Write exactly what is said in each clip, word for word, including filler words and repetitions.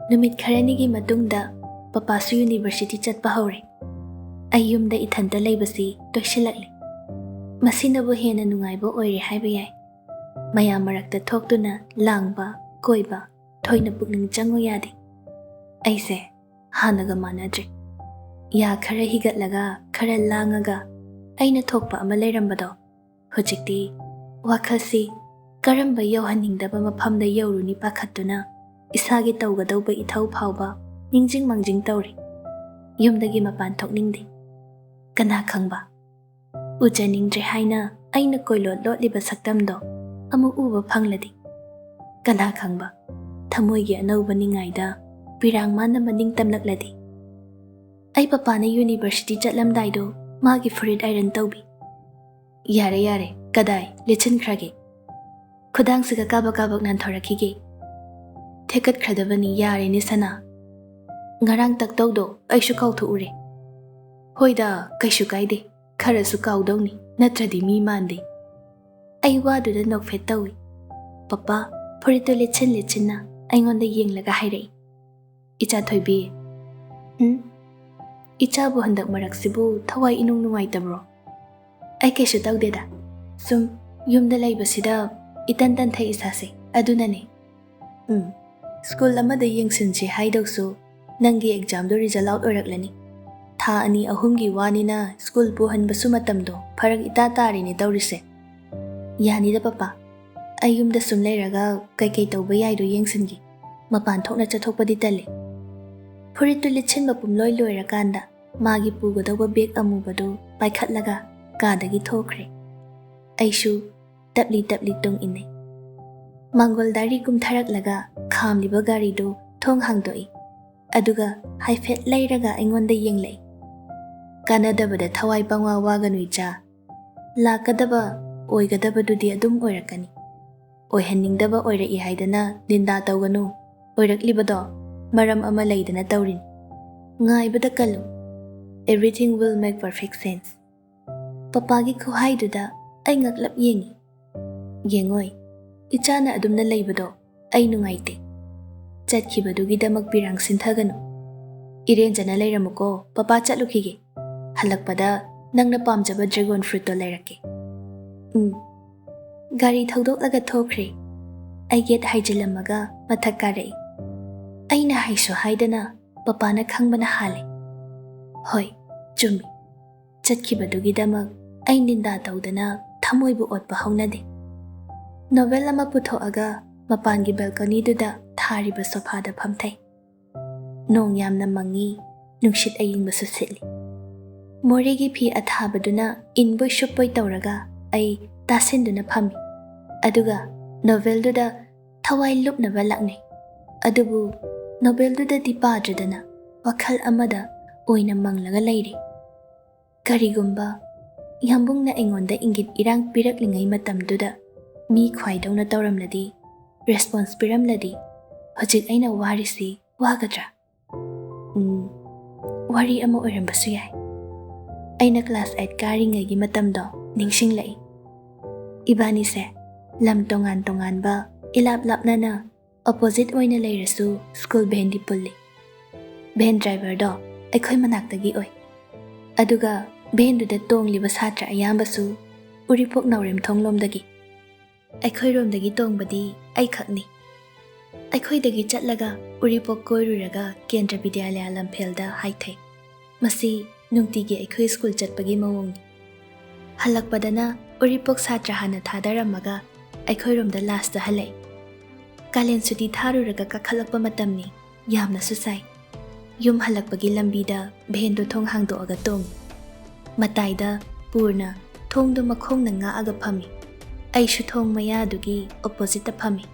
ꯅꯨꯃꯤꯠ ꯈꯔꯅꯤꯒꯤ ꯃꯇꯨꯡꯗ ꯄꯄꯥꯁꯨ ꯌꯨꯅꯤꯚꯔꯁꯤꯇꯤ ꯆꯠꯄ ꯍꯧꯔꯦ꯫ ꯑꯩ ꯌꯨꯝꯗ ꯏꯊꯟꯇ ꯂꯩꯕꯁꯤ ꯇꯣꯏꯁꯤꯜꯂꯛꯂꯦ꯫ ꯃꯁꯤꯅꯕꯨ ꯍꯦꯟꯅ ꯅꯨꯡꯉꯥꯏꯕ ꯑꯣꯏꯔꯦ ꯍꯥꯏꯕ ꯌꯥꯏ꯫ ꯃꯌꯥꯝ ꯃꯔꯛꯇ ꯊꯣꯛꯇꯨꯅ ꯂꯥꯡꯕ, ꯀꯣꯏꯕ ꯊꯣꯏꯅ ꯄꯨꯛꯅꯤꯡ ꯆꯪꯉꯨ ꯌꯥꯗꯦ꯫ ꯑꯩꯁꯦ ꯍꯥꯟꯅꯒ ꯃꯥꯟꯅꯗ꯭ꯔꯦ꯫ ꯌꯥ ꯈꯔ ꯍꯤꯒꯠꯂꯒ, ꯈꯔ ꯂꯥꯡꯉꯒ ꯑꯩꯅ ꯊꯣꯛꯄ ꯑꯃ ꯂꯩꯔꯝꯕꯗꯣ, ꯍꯧꯖꯤꯛꯇꯤ ꯋꯥꯈꯜꯁꯤ ꯀꯔꯝꯕ ꯌꯧꯍꯟꯅꯤꯡꯗꯕ ꯃꯐꯝꯗ ꯌꯧꯔꯨꯅꯤ ꯄꯥꯈꯠꯇꯨꯅ ꯏꯁꯥꯒꯤ ꯇꯧꯒꯗꯧꯕ ꯏꯊꯧ ꯐꯥꯎꯕ ꯅꯤꯡꯖꯤꯡ ꯃꯥꯡꯖꯤꯡ ꯇꯧꯔꯤ꯫ ꯌꯨꯝꯗꯒꯤ ꯃꯄꯥꯟ ꯊꯣꯛꯅꯤꯡꯗꯦ꯫ ꯀꯅꯥ ꯈꯪꯕ, ꯎꯖꯅꯤꯡꯗ꯭ꯔꯦ ꯍꯥꯏꯅ ꯑꯩꯅ ꯀꯣꯏꯂꯣꯠ ꯂꯣꯠꯂꯤꯕ ꯁꯛꯇꯝꯗꯣ ꯑꯃꯨꯛ ꯎꯕ ꯐꯪꯂꯗꯤ? ꯀꯅꯥ ꯈꯪꯕ, ꯊꯃꯣꯏꯒꯤ ꯑꯅꯧꯕ ꯅꯤꯡꯉꯥꯏꯗ ꯄꯤꯔꯥꯡ ꯃꯥꯅ ꯃꯅꯤꯡ ꯇꯝꯂꯛꯂꯗꯤ? ꯑꯩ ꯄꯄꯥꯅ ꯌꯨꯅꯤꯚꯔꯁꯤꯇꯤ ꯆꯠꯂꯝꯗꯥꯏꯗꯣ ꯃꯥꯒꯤ ꯐꯨꯔꯤꯠ ꯑꯥꯏꯔꯟ ꯇꯧꯕꯤ꯫ ꯌꯥꯔꯦ, ꯌꯥꯔꯦ, ꯀꯗꯥꯏ ꯂꯤꯠꯁꯤꯟꯈ꯭ꯔꯒꯦ? ꯈꯨꯗꯥꯡꯁꯤꯒ ꯀꯥꯕꯛ ꯀꯥꯕꯛ ꯅꯥꯟꯊꯣꯔꯛꯈꯤꯒꯦ꯫ ꯊꯦꯛꯀꯠꯈ꯭ꯔꯗꯕꯅꯤ, ꯌꯥꯔꯦꯅꯦ ꯁꯅꯥ꯫ ꯉꯔꯥꯡ ꯇꯛꯇꯧꯗꯣ ꯑꯩꯁꯨ ꯀꯥꯎꯊꯣꯛꯎꯔꯦ꯫ ꯍꯣꯏꯗ, ꯀꯩꯁꯨ ꯀꯥꯏꯗꯦ, ꯈꯔꯁꯨ ꯀꯥꯎꯗꯧꯅꯤ, ꯅꯠꯇ꯭ꯔꯗꯤ ꯃꯤ ꯃꯥꯟꯗꯦ꯫ ꯑꯩ ꯋꯥꯗꯨꯗ ꯅꯣꯛꯐꯦꯠ ꯇꯧꯏ꯫ ꯄꯄꯥ ꯐꯨꯔꯤꯠꯇꯨ ꯂꯤꯠꯁꯤꯟ ꯂꯤꯠꯁꯤꯟꯅ ꯑꯩꯉꯣꯟꯗ ꯌꯦꯡꯂꯒ ꯍꯥꯏꯔꯛꯏ, "ꯏꯆꯥ ꯊꯣꯏꯕꯤ, ꯎꯝ? ꯏꯆꯥꯕꯨ ꯍꯟꯗꯛ ꯃꯔꯛꯁꯤꯕꯨ ꯊꯋꯥꯏ ꯏꯅꯨꯡ ꯅꯨꯡꯉꯥꯏꯇꯕ꯭ꯔꯣ?" "ꯑꯩ ꯀꯩꯁꯨ ꯇꯧꯗꯦꯗ, ꯁꯨꯝ ꯌꯨꯝꯗ ꯂꯩꯕꯁꯤꯗ ꯏꯇꯟ ꯇꯟꯊꯩ ꯏꯁꯥꯁꯦ, ꯑꯗꯨꯅꯅꯦ꯫ ꯎꯝ, ꯁ꯭ꯀꯨꯜ ꯑꯃꯗ ꯌꯦꯡꯁꯤꯟꯁꯤ ꯍꯥꯏꯗꯧꯁꯨ ꯅꯪꯒꯤ ꯑꯦꯛꯖꯥꯝꯗꯣ ꯔꯤꯖꯜ ꯑꯥꯎꯠ ꯑꯣꯏꯔꯛꯂꯅꯤ꯫ ꯊꯥ ꯑꯅꯤ ꯑꯍꯨꯝꯒꯤ ꯋꯥꯅꯤꯅ ꯁ꯭ꯀꯨꯜ ꯄꯨꯍꯟꯕꯁꯨ ꯃꯇꯝꯗꯣ ꯐꯔꯛ ꯏꯇꯥ ꯇꯥꯔꯦꯅꯦ ꯇꯧꯔꯤꯁꯦ꯫ ꯌꯥꯅꯤꯗ ꯄꯄꯥ, ꯑꯩ ꯌꯨꯝꯗ ꯁꯨꯝ ꯂꯩꯔꯒ ꯀꯩꯀꯩ ꯇꯧꯕ ꯌꯥꯏꯗꯣ ꯌꯦꯡꯁꯤꯟꯒꯦ꯫ ꯃꯄꯥꯟ ꯊꯣꯛꯅ ꯆꯠꯊꯣꯛꯄꯗꯤ ꯇꯜꯂꯦ꯫" ꯐꯨꯔꯤꯠꯇꯨ ꯂꯤꯠꯁꯤꯟꯕ ꯄꯨꯝꯂꯣꯏ ꯂꯣꯏꯔꯀꯥꯟꯗ ꯃꯥꯒꯤ ꯄꯨꯒꯗꯧꯕ ꯕꯦꯒ ꯑꯃꯨꯕꯗꯨ ꯄꯥꯏꯈꯠꯂꯒ ꯀꯥꯗꯒꯤ ꯊꯣꯛꯈ꯭ꯔꯦ꯫ ꯑꯩꯁꯨ ꯇꯞꯂꯤ ꯇꯞꯂꯤ ꯇꯨꯡ ꯏꯟꯅꯩ꯫ ꯃꯥꯡꯒꯣꯜ ꯗꯥꯏꯔꯤ ꯀꯨꯝꯊꯔꯛꯂꯒ ꯈꯥꯝꯂꯤꯕ ꯒꯥꯔꯤꯗꯨ ꯊꯣꯡ ꯍꯥꯡꯗꯣꯛꯏ꯫ ꯑꯗꯨꯒ ꯍꯥꯏꯐꯦꯠ ꯂꯩꯔꯒ ꯑꯩꯉꯣꯟꯗ ꯌꯦꯡꯂꯛꯏ꯫ "ꯀꯥꯟꯅꯗꯕꯗ ꯊꯋꯥꯏ ꯄꯪꯋꯥ ꯋꯥꯒꯅꯨ ꯏꯆꯥ꯫ ꯂꯥꯛꯀꯗꯕ, ꯑꯣꯏꯒꯗꯕꯗꯨꯗꯤ ꯑꯗꯨꯝ ꯑꯣꯏꯔꯛꯀꯅꯤ꯫ ꯑꯣꯏꯍꯟꯅꯤꯡꯗꯕ ꯑꯣꯏꯔꯛꯏ ꯍꯥꯏꯗꯅ ꯅꯤꯟꯗꯥ ꯇꯧꯒꯅꯨ꯫ ꯑꯣꯏꯔꯛꯂꯤꯕꯗꯣ ꯃꯔꯝ ꯑꯃ ꯂꯩꯗꯅ ꯇꯧꯔꯤꯅꯤ꯫ ꯉꯥꯏꯕꯗ ꯀꯜꯂꯨ꯫ Everything will make perfect sense꯫" ꯄꯄꯥꯒꯤ ꯈꯨꯍꯥꯏꯗꯨꯗ ꯑꯩ ꯉꯛꯂꯞ ꯌꯦꯡꯉꯤ꯫ "ꯌꯦꯡꯉꯣꯏ, ꯏꯆꯥꯅ ꯑꯗꯨꯝꯅ ꯂꯩꯕꯗꯣ ꯑꯩ ꯅꯨꯡꯉꯥꯏꯇꯦ꯫ ꯆꯠꯈꯤꯕꯗꯨꯒꯤꯗꯃꯛ ꯄꯤꯔꯥꯡ ꯁꯤꯟꯊꯒꯅꯨ꯫ ꯏꯔꯦꯟꯖꯅ ꯂꯩꯔꯝꯃꯨꯀꯣ, ꯄꯄꯥ ꯆꯠꯂꯨꯈꯤꯒꯦ꯫ ꯍꯜꯂꯛꯄꯗ ꯅꯪꯅ ꯄꯥꯝꯖꯕ dragon fruitꯇꯣ ꯂꯩꯔꯛꯀꯦ꯫ ꯎꯝ꯫ ꯒꯥꯔꯤ ꯊꯧꯗꯣꯛꯂꯒ ꯊꯣꯛꯈ꯭ꯔꯦ꯫ ꯑꯩ ꯒꯦꯠ ꯍꯥꯏꯖꯤꯜꯂꯝꯃꯒ ꯃꯊꯛ ꯀꯥꯔꯛꯏ꯫ ꯑꯩꯅ ꯍꯥꯏꯁꯨ ꯍꯥꯏꯗꯅ ꯄꯄꯥꯅ ꯈꯪꯕꯅ ꯍꯥꯜꯂꯦ꯫ ꯍꯣꯏ, ꯆꯨꯝꯃꯤ꯫ ꯆꯠꯈꯤꯕꯗꯨꯒꯤꯗꯃꯛ ꯑꯩ ꯅꯤꯟꯗꯥ ꯇꯧꯗꯅ ꯊꯃꯣꯏꯕꯨ ꯑꯣꯠꯄ ꯍꯧꯅꯗꯦ꯫ ꯅꯣꯚꯦꯜ ꯑꯃ ꯄꯨꯊꯣꯛꯑꯒ ꯃꯄꯥꯟꯒꯤ ꯕꯦꯜꯀꯣꯅꯤꯗꯨꯗ ꯊꯥꯔꯤꯕ ꯁꯣꯐꯥꯗ ꯐꯝꯊꯩ꯫ ꯅꯣꯡ ꯌꯥꯝꯅ ꯃꯪꯉꯤ, ꯅꯨꯡꯁꯤꯠ ꯑꯏꯪꯕꯁꯨ ꯁꯤꯠꯂꯤ꯫ ꯃꯣꯔꯦꯒꯤ ꯐꯤ ꯑꯊꯥꯕꯗꯨꯅ ꯏꯟꯕꯣꯏ ꯁꯨꯞꯄꯣꯏ ꯇꯧꯔꯒ ꯑꯩ ꯇꯥꯁꯤꯟꯗꯨꯅ ꯐꯝꯃꯤ꯫ ꯑꯗꯨꯒ ꯅꯣꯚꯦꯜꯗꯨꯗ ꯊꯋꯥꯏ ꯂꯨꯞꯅꯕ ꯂꯥꯛꯅꯩ꯫ ꯑꯗꯨꯕꯨ ꯅꯣꯚꯦꯜꯗꯨꯗꯗꯤ ꯄꯥꯗ꯭ꯔꯗꯅ ꯋꯥꯈꯜ ꯑꯃꯗ ꯑꯣꯏꯅ ꯃꯪꯂꯒ ꯂꯩꯔꯤ꯫ ꯀꯔꯤꯒꯨꯝꯕ ꯌꯥꯝꯕꯨꯡꯅ ꯑꯩꯉꯣꯟꯗ ꯏꯪꯒꯤꯠ ꯏꯔꯥꯡ ꯄꯤꯔꯛꯂꯤꯉꯩ ꯃꯇꯝꯗꯨꯗ ꯃꯤ ꯈ꯭ꯋꯥꯏꯗꯧꯅ ꯇꯧꯔꯝꯂꯗꯤ, response ꯄꯤꯔꯝꯂꯗꯤ, ꯍꯧꯖꯤꯛ ꯑꯩꯅ ꯋꯥꯔꯤꯁꯤ ꯋꯥꯒꯗ꯭ꯔꯥ? ꯎꯝ, ꯋꯥꯔꯤ ꯑꯃ ꯑꯣꯏꯔꯝꯕꯁꯨ ꯌꯥꯏ꯫ ꯑꯩꯅ class eight ꯀꯥꯔꯤꯉꯩꯒꯤ ꯃꯇꯝꯗꯣ ꯅꯤꯡꯁꯤꯡꯂꯛꯏ꯫ ꯏꯕꯥꯅꯤꯁꯦ ꯂꯝ ꯇꯣꯉꯥꯟ ꯇꯣꯉꯥꯟꯕ, ꯏꯂꯥꯞ ꯂꯥꯞꯅꯅ, opposite ꯑꯣꯏꯅ ꯂꯩꯔꯁꯨ school vanꯗꯤ ꯄꯨꯜꯂꯤ꯫ Van driverꯗꯣ ꯑꯩꯈꯣꯏ ꯃꯅꯥꯛꯇꯒꯤ ꯑꯣꯏ꯫ ꯑꯗꯨꯒ vanꯗꯨꯗ ꯇꯣꯡꯂꯤꯕ ꯁꯥꯇ꯭ꯔ ꯑꯌꯥꯝꯕꯁꯨ ꯎꯔꯤꯄꯣꯛ ꯅꯥꯎꯔꯦꯝꯊꯣꯡ ꯂꯣꯝꯗꯒꯤ꯫ ꯑꯩꯈꯣꯏꯔꯣꯝꯗꯒꯤ ꯇꯣꯡꯕꯗꯤ ꯑꯩꯈꯛꯅꯤ꯫ ꯑꯩꯈꯣꯏꯗꯒꯤ ꯆꯠꯂꯒ ꯎꯔꯤꯄꯣꯛ ꯀꯣꯏꯔꯨꯔꯒ ꯀꯦꯟꯗ꯭ꯔ ꯕꯤꯗ꯭ꯌꯥꯂꯌꯥ ꯂꯝꯐꯦꯜꯗ ꯍꯥꯏꯊꯩ꯫ ꯃꯁꯤ ꯅꯨꯡꯇꯤꯒꯤ ꯑꯩꯈꯣꯏ school ꯆꯠꯄꯒꯤ ꯃꯑꯣꯡꯅꯤ꯫ ꯍꯜꯂꯛꯄꯗꯅ ꯎꯔꯤꯄꯣꯛ ꯁꯥꯇ꯭ꯔ ꯍꯥꯟꯅ ꯊꯥꯗꯔꯝꯃꯒ ꯑꯩꯈꯣꯏꯔꯣꯝꯗ lastꯇ ꯍꯜꯂꯛꯏ꯫ ꯀꯥꯂꯦꯟ ꯁꯨꯇꯤ ꯊꯥꯔꯨꯔꯒ ꯀꯥꯈꯠꯂꯛꯄ ꯃꯇꯝꯅꯤ, ꯌꯥꯝꯅꯁꯨ ꯁꯥꯏ꯫ ꯌꯨꯝ ꯍꯜꯂꯛꯄꯒꯤ ꯂꯝꯕꯤꯗ vanꯗꯣ ꯊꯣꯡ ꯍꯥꯡꯗꯣꯛꯑꯒ ꯇꯣꯡꯉꯤ꯫ ꯃꯇꯥꯏꯗ ꯄꯨꯔꯅ ꯊꯣꯡꯗꯣ ꯃꯈꯣꯡꯅ ꯉꯥꯛꯑꯒ ꯐꯝꯃꯤ꯫ ꯑꯩꯁꯨ ꯊꯣꯡ ꯃꯌꯥꯗꯨꯒꯤ oppositeꯇ ꯐꯝꯃꯤ꯫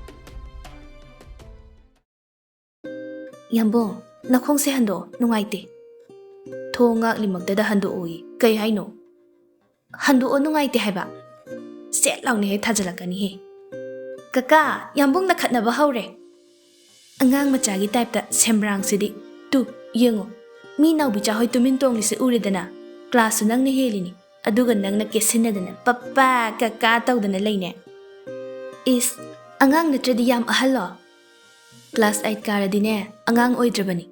"ꯌꯥꯝꯕꯨꯡ, ꯅꯈꯣꯡꯁꯦ ꯍꯟꯗꯣꯛꯑꯣ, ꯅꯨꯡꯉꯥꯏꯇꯦ꯫" "ꯊꯣꯡ ꯉꯥꯛꯂꯤꯃꯛꯇꯗ ꯍꯟꯗꯣꯛꯑꯣꯌꯦ, ꯀꯩ ꯍꯥꯏꯅꯣ?" "ꯍꯟꯗꯣꯛꯑꯣ, ꯅꯨꯡꯉꯥꯏꯇꯦ ꯍꯥꯏꯕ꯫" ꯁꯦꯠ ꯂꯥꯎꯅ ꯍꯦꯛ ꯊꯥꯖꯤꯜꯂꯛꯀꯅꯤꯍꯦ꯫ "ꯀꯀꯥ, ꯌꯥꯝꯕꯨꯡꯅ ꯈꯠꯅꯕ ꯍꯧꯔꯦ꯫" ꯑꯉꯥꯡ ꯃꯆꯥꯒꯤ typeꯇ ꯁꯦꯝꯕ꯭ꯔꯥꯡꯁꯤꯗꯤ꯫ "ꯇꯨ, ꯌꯦꯡꯉꯣ, ꯃꯤ ꯅꯥꯎꯕꯤꯆꯥ ꯍꯣꯏ ꯇꯨꯃꯤꯟ ꯇꯣꯡꯂꯤꯁꯦ ꯎꯔꯦꯗꯅ? Classꯁꯨ ꯅꯪꯅ ꯍꯦꯜꯂꯤꯅꯤ, ꯑꯗꯨꯒ ꯅꯪꯅ ꯀꯦꯁꯤꯟꯅꯗꯅ ꯄꯞꯄꯥ ꯀꯀꯥ ꯇꯧꯗꯅ ꯂꯩꯅꯦ꯫" "ꯏꯁ, ꯑꯉꯥꯡ ꯅꯠꯇ꯭ꯔꯗꯤ ꯌꯥꯝ ꯑꯍꯜꯂꯣ?" ꯀ꯭ꯂꯥꯁ ꯑꯩꯠ ꯀꯥꯔꯗꯤꯅꯦ, ꯑꯉꯥꯡ ꯑꯣꯏꯗ꯭ꯔꯕꯅꯤ꯫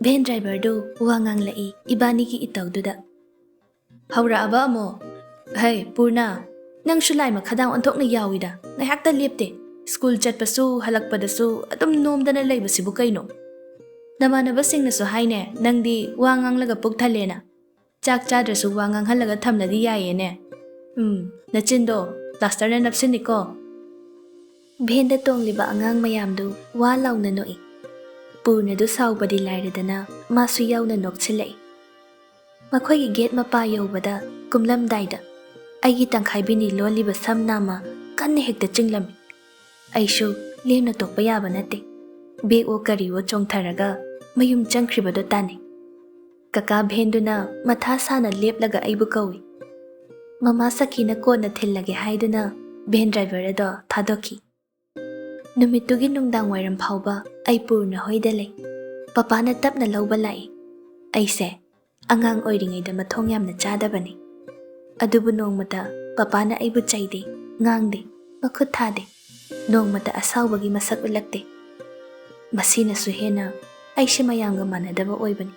ꯚꯦꯟ ꯗ꯭ꯔꯥꯏꯚꯔꯗꯨ ꯋꯥ ꯉꯥꯡꯂꯛꯏ ꯏꯕꯥꯅꯤꯒꯤ ꯏꯇꯧꯗꯨꯗ꯫ "ꯍꯧꯔꯛꯑꯕ ꯑꯃꯨꯛ? ꯍꯩ, ꯄꯨꯔꯅ, ꯅꯪꯁꯨ ꯂꯥꯏ ꯃꯈꯥꯗ ꯑꯣꯟꯊꯣꯛꯅ ꯌꯥꯎꯏꯗ, ꯉꯥꯏꯍꯥꯛꯇ ꯂꯦꯞꯇꯦ꯫ ꯁ꯭ꯀꯨꯜ ꯆꯠꯄꯁꯨ ꯍꯜꯂꯛꯄꯗꯁꯨ ꯑꯗꯨꯝ ꯅꯣꯝꯗꯅ ꯂꯩꯕꯁꯤꯕꯨ ꯀꯩꯅꯣ? ꯅꯃꯥꯟꯅꯕꯁꯤꯡꯅꯁꯨ ꯍꯥꯏꯅꯦ, ꯅꯪꯗꯤ ꯋꯥ ꯉꯥꯡꯂꯒ ꯄꯨꯛ ꯊꯜꯂꯦꯅ꯫ ꯆꯥꯛ ꯆꯥꯗ꯭ꯔꯁꯨ ꯋꯥ ꯉꯥꯡꯍꯜꯂꯒ ꯊꯝꯂꯗꯤ ꯌꯥꯏꯌꯦꯅꯦ꯫ ꯎꯝ, ꯅꯆꯤꯟꯗꯣ ꯄ꯭ꯂꯥꯁꯇꯔꯅ ꯅꯞꯁꯤꯟꯅꯤꯀꯣ"꯫ ꯚꯦꯟꯗ ꯇꯣꯡꯂꯤꯕ ꯑꯉꯥꯡ ꯃꯌꯥꯝꯗꯨ ꯋꯥ ꯂꯥꯎꯅ ꯅꯣꯛꯏ꯫ ꯄꯨꯔꯅꯗꯨ ꯁꯥꯎꯕꯗꯤ ꯂꯥꯏꯔꯗꯅ ꯃꯥꯁꯨ ꯌꯥꯎꯅ ꯅꯣꯛꯁꯤꯜꯂꯛꯏ꯫ ꯃꯈꯣꯏꯒꯤ ꯒꯦꯠ ꯃꯄꯥ ꯌꯧꯕꯗ ꯀꯨꯝꯂꯝꯗꯥꯏꯗ ꯑꯩꯒꯤ ꯇꯪꯈꯥꯏ ꯕꯤꯅꯤ ꯂꯣꯜꯂꯤꯕ ꯁꯝ ꯅꯥꯝꯃ ꯀꯟꯅ ꯍꯦꯛꯇ ꯆꯤꯡꯂꯝꯃꯤ꯫ ꯑꯩꯁꯨ ꯂꯦꯝꯅ ꯇꯣꯛꯄ ꯌꯥꯕ ꯅꯠꯇꯦ꯫ ꯕꯦꯒꯑꯣ ꯀꯔꯤꯑꯣ ꯆꯣꯡꯊꯔꯒ ꯃꯌꯨꯝ ꯆꯪꯈ꯭ꯔꯤꯕꯗꯣ ꯇꯥꯅꯩ꯫ ꯀꯀꯥ ꯚꯦꯟꯗꯨꯅ ꯃꯊꯥ ꯁꯥꯅ ꯂꯦꯞꯂꯒ ꯑꯩꯕꯨ ꯀꯧꯏ꯫ ꯃꯃꯥ ꯁꯈꯤꯅ ꯀꯣꯟꯅ ꯊꯤꯜꯂꯒꯦ ꯍꯥꯏꯗꯨꯅ ꯚꯦꯟ ꯗ꯭ꯔꯥꯏꯚꯔ ꯑꯗꯣ ꯊꯥꯗꯣꯛꯈꯤ꯫ ꯅꯨꯃꯤꯠꯇꯨꯒꯤ ꯅꯨꯡꯗꯥꯡ ꯋꯥꯏꯔꯝ ꯐꯥꯎꯕ ꯑꯩ ꯄꯨꯔꯅ ꯍꯣꯏꯗ ꯂꯩ꯫ ꯄꯄꯥꯅ ꯇꯞꯅ ꯂꯧꯕ ꯂꯥꯛꯏ꯫ ꯑꯩꯁꯦ ꯑꯉꯥꯡ ꯑꯣꯏꯔꯤꯉꯩꯗ ꯃꯊꯣꯡ ꯌꯥꯝꯅ ꯆꯥꯗꯕꯅꯤ꯫ ꯑꯗꯨꯕꯨ ꯅꯣꯡꯃꯇ ꯄꯄꯥꯅ ꯑꯩꯕꯨ ꯆꯩꯗꯦ, ꯉꯥꯡꯗꯦ, ꯃꯈꯨꯠ ꯊꯥꯗꯦ꯫ ꯅꯣꯡꯃꯇ ꯑꯁꯥꯎꯕꯒꯤ ꯃꯁꯛ ꯎꯠꯂꯛꯇꯦ꯫ ꯃꯁꯤꯅꯁꯨ ꯍꯦꯟꯅ ꯑꯩꯁꯦ ꯃꯌꯥꯝꯒ ꯃꯥꯟꯅꯗꯕ ꯑꯣꯏꯕꯅꯤ꯫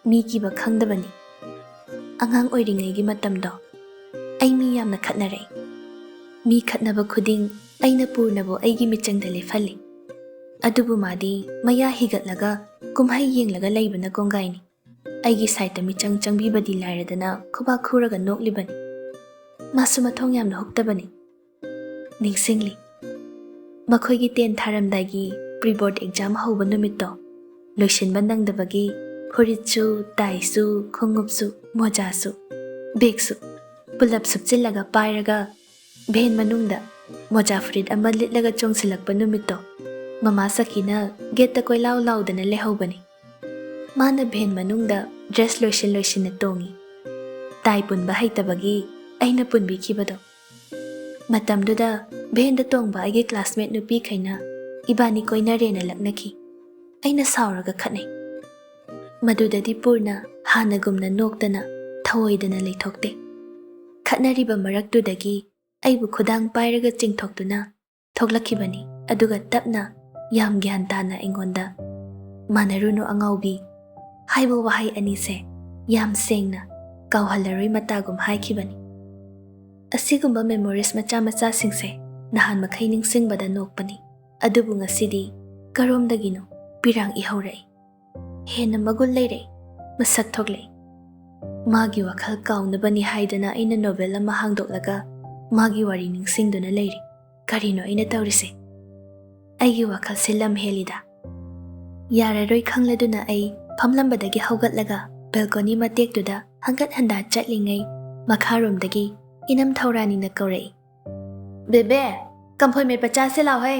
ꯃꯤ ꯀꯤꯕ ꯈꯪꯗꯕꯅꯤ꯫ ꯑꯉꯥꯡ ꯑꯣꯏꯔꯤꯉꯩꯒꯤ ꯃꯇꯝꯗꯣ ꯑꯩ ꯃꯤ ꯌꯥꯝꯅ ꯈꯠꯅꯔꯛꯏ꯫ ꯃꯤ ꯈꯠꯅꯕ ꯈꯨꯗꯤꯡ ꯑꯩꯅ ꯄꯨꯔꯅꯕꯨ ꯑꯩꯒꯤ ꯃꯤꯆꯪꯗ ꯂꯦꯞꯍꯜꯂꯤ꯫ ꯑꯗꯨꯕꯨ ꯃꯥꯗꯤ ꯃꯌꯥ ꯍꯤꯒꯠꯂꯒ ꯀꯨꯝꯍꯩ ꯌꯦꯡꯂꯒ ꯂꯩꯕꯅ ꯀꯣꯡꯒꯥꯏꯅꯤ꯫ ꯑꯩꯒꯤ ꯁꯥꯏꯠꯇ ꯃꯤꯆꯪ ꯆꯪꯕꯤꯕꯗꯤ ꯂꯥꯏꯔꯗꯅ ꯈꯨꯕꯥꯛ ꯈꯨꯔꯒ ꯅꯣꯛꯂꯤꯕꯅꯤ꯫ ꯃꯥꯁꯨ ꯃꯊꯣꯡ ꯌꯥꯝꯅ ꯍꯨꯛꯇꯕꯅꯤ꯫ ꯅꯤꯡꯁꯤꯡꯂꯤ꯫ ꯃꯈꯣꯏꯒꯤ ꯇꯦꯟ ꯊꯥꯔꯝꯗꯥꯏꯒꯤ ꯄ꯭ꯔꯤ ꯕꯣꯔꯗ ꯑꯦꯛꯖꯥꯝ ꯍꯧꯕ ꯅꯨꯃꯤꯠꯇꯣ, ꯂꯣꯏꯁꯤꯟꯕ ꯅꯪꯗꯕꯒꯤ ꯐꯨꯔꯤꯠꯁꯨ, ꯇꯥꯏꯁꯨ, ꯈꯣꯡꯎꯞꯁꯨ, ꯃꯣꯖꯥꯁꯨ, ꯕꯦꯒꯁꯨ ꯄꯨꯂꯞ ꯁꯨꯞꯆꯤꯜꯂꯒ ꯄꯥꯏꯔꯒ ꯚꯦꯟ ꯃꯅꯨꯡꯗ ꯃꯣꯖꯥ ꯐꯨꯔꯤꯠ ꯑꯃ ꯂꯤꯠꯂꯒ ꯆꯣꯡꯁꯤꯜꯂꯛꯄ ꯅꯨꯃꯤꯠꯇꯣ, ꯃꯃꯥ ꯁꯈꯤꯅ ꯒꯦꯠꯇ ꯀꯣꯏꯂꯥꯎ ꯂꯥꯎꯗꯅ ꯂꯩꯍꯧꯕꯅꯤ꯫ ꯃꯥꯅ ꯚꯦꯟ ꯃꯅꯨꯡꯗ ꯗ꯭ꯔꯦꯁ ꯂꯣꯏꯁꯤꯟ ꯂꯣꯏꯁꯤꯟꯅ ꯇꯣꯡꯉꯤ꯫ ꯇꯥꯏ ꯄꯨꯟꯕ ꯍꯩꯇꯕꯒꯤ ꯑꯩꯅ ꯄꯨꯟꯕꯤꯈꯤꯕꯗꯣ꯫ ꯃꯇꯝꯗꯨꯗ ꯚꯦꯟꯗ ꯇꯣꯡꯕ ꯑꯩꯒꯤ ꯀ꯭ꯂꯥꯁꯃꯦꯠ ꯅꯨꯄꯤꯈꯩꯅ ꯏꯕꯥꯅꯤ ꯀꯣꯏꯅꯔꯦꯅ ꯂꯛꯅꯈꯤ꯫ ꯑꯩꯅ ꯁꯥꯎꯔꯒ ꯈꯠꯅꯩ꯫ ꯃꯗꯨꯗꯗꯤ ꯄꯨꯔꯅ ꯍꯥꯟꯅꯒꯨꯝꯅ ꯅꯣꯛꯇꯅ ꯊꯧꯑꯣꯏꯗꯅ ꯂꯩꯊꯣꯛꯇꯦ꯫ ꯈꯠꯅꯔꯤꯕ ꯃꯔꯛꯇꯨꯗꯒꯤ ꯑꯩꯕꯨ ꯈꯨꯗꯥꯡ ꯄꯥꯏꯔꯒ ꯆꯤꯡꯊꯣꯛꯇꯨꯅ ꯊꯣꯛꯂꯛꯈꯤꯕꯅꯤ, ꯑꯗꯨꯒ ꯇꯞꯅ ꯌꯥꯝ ꯒ꯭ꯌꯥꯟ ꯇꯥꯅ ꯑꯩꯉꯣꯟꯗ "ꯃꯥꯟꯅꯔꯨꯅꯨ ꯑꯉꯥꯎꯕꯤ" ꯍꯥꯏꯕ ꯋꯥꯍꯩ ꯑꯅꯤꯁꯦ ꯌꯥꯝ ꯁꯦꯡꯅ ꯀꯥꯎꯍꯜꯂꯔꯣꯏ ꯃꯇꯥꯒꯨꯝ ꯍꯥꯏꯈꯤꯕꯅꯤ꯫ ꯑꯁꯤꯒꯨꯝꯕ memories ꯃꯆꯥ ꯃꯆꯥꯁꯤꯡꯁꯦ ꯅꯍꯥꯟ ꯃꯈꯩ ꯅꯤꯡꯁꯤꯡꯕꯗ ꯅꯣꯛꯄꯅꯤ, ꯑꯗꯨꯕꯨ ꯉꯁꯤꯗꯤ ꯀꯔꯣꯝꯗꯒꯤꯅꯣ ꯄꯤꯔꯥꯡ ꯏꯍꯧꯔꯛꯏ꯫ ꯍꯦꯟꯅ ꯃꯒꯨꯟ ꯂꯩꯔꯛꯏ, ꯃꯁꯛ ꯊꯣꯛꯂꯛꯏ꯫ ꯃꯥꯒꯤ ꯋꯥꯈꯜ ꯀꯥꯎꯅꯕꯅꯤ ꯍꯥꯏꯗꯅ ꯑꯩꯅ novel ꯑꯃ ꯍꯥꯡꯗꯣꯛꯂꯒ ꯃꯥꯒꯤ ꯋꯥꯔꯤ ꯅꯤꯡꯁꯤꯡꯗꯨꯅ ꯂꯩꯔꯤ꯫ ꯀꯔꯤꯅꯣ ꯑꯩꯅ ꯇꯧꯔꯤꯁꯦ? ꯑꯩꯒꯤ ꯋꯥꯈꯜꯁꯦ ꯂꯝ ꯍꯦꯜꯂꯤꯗ꯫ ꯌꯥꯔꯔꯣꯏ ꯈꯪꯂꯗꯨꯅ ꯑꯩ ꯐꯝꯂꯝꯕꯗꯒꯤ ꯍꯧꯒꯠꯂꯒ balcony ꯃꯇꯦꯛꯇꯨꯗ ꯍꯪꯒꯠ ꯍꯟꯗꯥ ꯆꯠꯂꯤꯉꯩ, ꯃꯈꯥꯔꯣꯝꯗꯒꯤ ꯏꯅꯝ ꯊꯧꯔꯥꯅꯤꯅ ꯀꯧꯔꯛꯏ, "ꯕꯦꯕꯦ, ꯀꯝꯐꯣꯏ ꯃꯦꯠꯄ ꯆꯥꯁꯦ ꯂꯥꯎꯍꯦ!"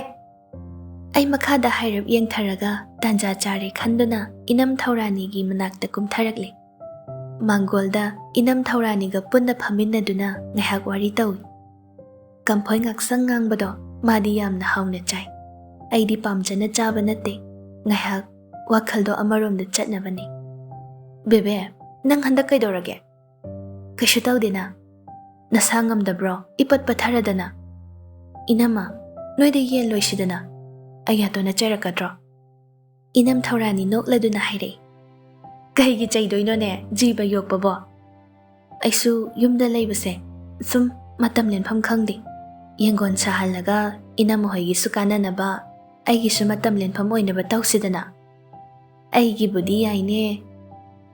ꯑꯩ ꯃꯈꯥꯗ ꯍꯥꯏꯔꯞ ꯌꯦꯡꯊꯔꯒ ꯇꯥꯟꯖꯥ ꯆꯥꯔꯦ ꯈꯟꯗꯨꯅ ꯏꯅꯝ ꯊꯧꯔꯥꯅꯤꯒꯤ ꯃꯅꯥꯛꯇ ꯀꯨꯝꯊꯔꯛꯂꯦ꯫ ꯃꯥꯡꯒꯣꯜꯗ ꯏꯅꯝ ꯊꯧꯔꯥꯅꯤꯒ ꯄꯨꯟꯅ ꯐꯝꯃꯤꯟꯅꯗꯨꯅ ꯉꯥꯏꯍꯥꯛ ꯋꯥꯔꯤ ꯇꯧꯏ꯫ ꯀꯝꯐꯣꯏ ꯉꯥꯛꯁꯪ ꯉꯥꯡꯕꯗꯣ ꯃꯥꯗꯤ ꯌꯥꯝꯅ ꯍꯥꯎꯅ ꯆꯥꯏ꯫ ꯑꯩꯗꯤ ꯄꯥꯝꯖꯅ ꯆꯥꯕ ꯅꯠꯇꯦ, ꯉꯥꯏꯍꯥꯛ ꯋꯥꯈꯜꯗꯣ ꯑꯃꯔꯣꯝꯗ ꯆꯠꯅꯕꯅꯤ꯫ "ꯕꯦꯕꯦ, ꯅꯪ ꯍꯟꯗꯛ ꯀꯩꯗꯧꯔꯒꯦ?" "ꯀꯩꯁꯨ ꯇꯧꯗꯦꯅ꯫ ꯅꯁꯥ ꯉꯝꯗꯕ꯭ꯔꯣ? ꯏꯄꯠ ꯄꯠꯊꯔꯗꯅ꯫ ꯏꯅꯝꯃ, ꯅꯣꯏꯗ ꯌꯦꯟ ꯂꯣꯏꯁꯤꯗꯅ꯫ ꯑꯌꯥꯇꯣꯟꯅ ꯆꯩꯔꯛꯀꯗ꯭ꯔꯣ?" ꯏꯅꯝ ꯊꯧꯔꯥꯅꯤ ꯅꯣꯛꯂꯗꯨꯅ ꯍꯥꯏꯔꯛꯏ, "ꯀꯩꯒꯤ ꯆꯩꯗꯣꯏꯅꯣꯅꯦ, ꯖꯤꯕ ꯌꯣꯛꯄꯕꯣ?" ꯑꯩꯁꯨ ꯌꯨꯝꯗ ꯂꯩꯕꯁꯦ ꯁꯨꯝ ꯃꯇꯝ ꯂꯦꯟꯐꯝ ꯈꯪꯗꯦ꯫ ꯌꯦꯡꯒꯣꯟ ꯁꯥꯍꯜꯂꯒ ꯏꯅꯝꯃ ꯍꯣꯏꯒꯤꯁꯨ ꯀꯥꯟꯅꯅꯕ, ꯑꯩꯒꯤꯁꯨ ꯃꯇꯝ ꯂꯦꯟꯐꯝ ꯑꯣꯏꯅꯕ ꯇꯧꯁꯤꯗꯅ꯫ "ꯑꯩꯒꯤꯕꯨꯗꯤ ꯌꯥꯏꯅꯦ꯫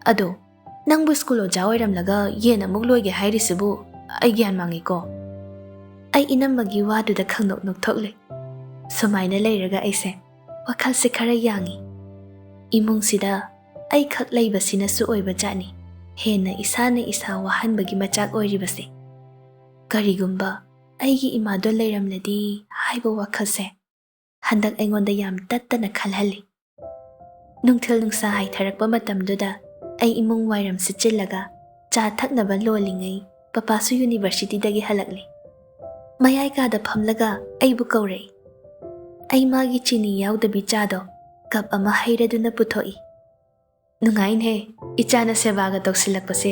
ꯑꯗꯣ ꯅꯪꯕꯨ ꯁ꯭ꯀꯨꯜ ꯑꯣꯖꯥ ꯑꯣꯏꯔꯝꯂꯒ ꯌꯦꯟ ꯑꯃꯨꯛ ꯂꯣꯏꯒꯦ ꯍꯥꯏꯔꯤꯁꯤꯕꯨ ꯑꯩ ꯒ꯭ꯌꯥꯟ ꯃꯥꯡꯉꯤꯀꯣ?" ꯑꯩ ꯏꯅꯝꯃꯒꯤ ꯋꯥꯗꯨꯗ ꯈꯪꯅꯣꯛ ꯅꯣꯛꯊꯣꯛꯂꯦ꯫ ꯁꯨꯃꯥꯏꯅ ꯂꯩꯔꯒ ꯑꯩꯁꯦ ꯋꯥꯈꯜꯁꯦ ꯈꯔ ꯌꯥꯡꯉꯤ꯫ ꯏꯃꯨꯡꯁꯤꯗ ꯑꯩꯈꯛ ꯂꯩꯕꯁꯤꯅꯁꯨ ꯑꯣꯏꯕ ꯖꯥꯠꯅꯤ ꯍꯦꯟꯅ ꯏꯁꯥꯅ ꯏꯁꯥ ꯋꯥꯍꯟꯕꯒꯤ ꯃꯆꯥꯛ ꯑꯣꯏꯔꯤꯕꯁꯦ꯫ ꯀꯔꯤꯒꯨꯝꯕ ꯑꯩꯒꯤ ꯏꯃꯥꯗꯣ ꯂꯩꯔꯝꯂꯗꯤ ꯍꯥꯏꯕ ꯋꯥꯈꯜꯁꯦ ꯍꯟꯗꯛ ꯑꯩꯉꯣꯟꯗ ꯌꯥꯝ ꯇꯠꯇꯅ ꯈꯜꯍꯜꯂꯤ꯫ ꯅꯨꯡꯊꯤꯜ ꯅꯨꯡꯁꯥ ꯍꯥꯏꯊꯔꯛꯄ ꯃꯇꯝꯗꯨꯗ ꯑꯩ ꯏꯃꯨꯡ ꯋꯥꯏꯔꯝ ꯁꯤꯠꯆꯤꯜꯂꯒ ꯆꯥ ꯊꯛꯅꯕ ꯂꯣꯜꯂꯤꯉꯩ ꯄꯄꯥꯁꯨ universityꯗꯒꯤ ꯍꯜꯂꯛꯂꯦ꯫ ꯃꯌꯥꯏ ꯀꯥꯗ ꯐꯝꯂꯒ ꯑꯩꯕꯨ ꯀꯧꯔꯛꯏ꯫ ꯑꯩ ꯃꯥꯒꯤ ꯆꯤꯅꯤ ꯌꯥꯎꯗꯕꯤ ꯆꯥꯗꯣ cup ꯑꯃ ꯍꯩꯔꯗꯨꯅ ꯄꯨꯊꯣꯛꯏ꯫ "ꯅꯨꯡꯉꯥꯏꯅꯦ ꯏꯆꯥꯅ ꯁꯦꯕꯥꯒ ꯇꯧꯁꯤꯜꯂꯛꯄꯁꯦ꯫"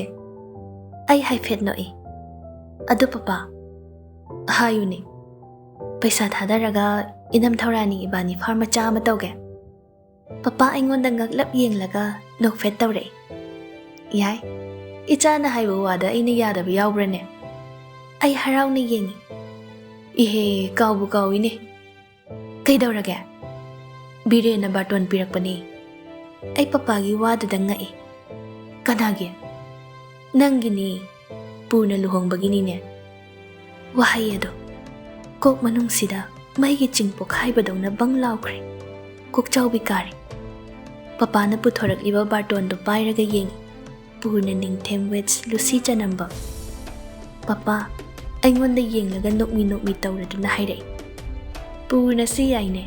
ꯑꯩ ꯍꯥꯏꯐꯦꯠ ꯅꯣꯛꯏ꯫ "ꯑꯗꯨ ꯄꯄꯥ, ꯍꯥꯏꯌꯨꯅꯦ, ꯄꯩꯁꯥ ꯊꯥꯗꯔꯒ ꯏꯅꯝ ꯊꯧꯔꯥꯅꯤ ꯏꯕꯥꯅꯤ ꯐꯥꯔꯝ ꯃꯆꯥ ꯑꯃ ꯇꯧꯒꯦ꯫ ꯄꯄꯥ ꯑꯩꯉꯣꯟꯗ ꯉꯛꯂꯞ ꯌꯦꯡꯂꯒ ꯅꯣꯛꯐꯦꯠ ꯇꯧꯔꯛꯏ꯫ ꯌꯥꯏ, ꯏꯆꯥꯅ ꯍꯥꯏꯕ ꯋꯥꯗ ꯑꯩꯅ ꯌꯥꯗꯕ ꯌꯥꯎꯕ꯭ꯔꯅꯦ? ꯑꯩ ꯍꯔꯥꯎꯅ ꯌꯦꯡꯉꯤ꯫ ꯏꯍꯦ, ꯀꯥꯎꯕꯨ ꯀꯥꯎꯏꯅꯦ꯫ ꯀꯩꯗꯧꯔꯒꯦ? ꯕꯤꯔꯦꯟꯅ ꯕꯥꯔꯇꯣꯟ ꯄꯤꯔꯛꯄꯅꯦ꯫ ꯑꯩ ꯄꯄꯥꯒꯤ ꯋꯥꯗꯨꯗ ꯉꯛꯏ꯫ ꯀꯅꯥꯒꯤ? ꯅꯪꯒꯤꯅꯤ, ꯄꯨꯅ ꯂꯨꯍꯣꯡꯕꯒꯤꯅꯤꯅꯦ꯫ ꯋꯥꯍꯩ ꯑꯗꯣ ꯀꯣꯛ ꯃꯅꯨꯡꯁꯤꯗ ꯃꯩꯒꯤ ꯆꯤꯡ ꯄꯣꯛꯈꯥꯏꯕꯗꯧꯅ ꯕꯪ ꯂꯥꯎꯈ꯭ꯔꯦ꯫ ꯀꯣꯛꯆꯥꯎꯕꯤ ꯀꯥꯔꯦ꯫ ꯄꯄꯥꯅ ꯄꯨꯊꯣꯔꯛꯂꯤꯕ ꯕꯥꯔꯇꯣꯟꯗꯨ ꯄꯥꯏꯔꯒ ꯌꯦꯡꯉꯤ꯫ ꯄꯨꯔꯅ ꯅꯤꯡꯊꯦꯝ ꯋꯦꯠꯁ ꯂꯨꯁꯤ ꯆꯅꯝꯕ꯫ ꯄꯄꯥ ꯑꯩꯉꯣꯟꯗ ꯌꯦꯡꯂꯒ ꯅꯣꯛꯃꯤ ꯅꯣꯛꯃꯤ ꯇꯧꯔꯗꯨꯅ ꯍꯥꯏꯔꯛꯏ꯫ ꯄꯨꯔꯅ ꯁꯤ ꯌꯥꯏꯅꯦ꯫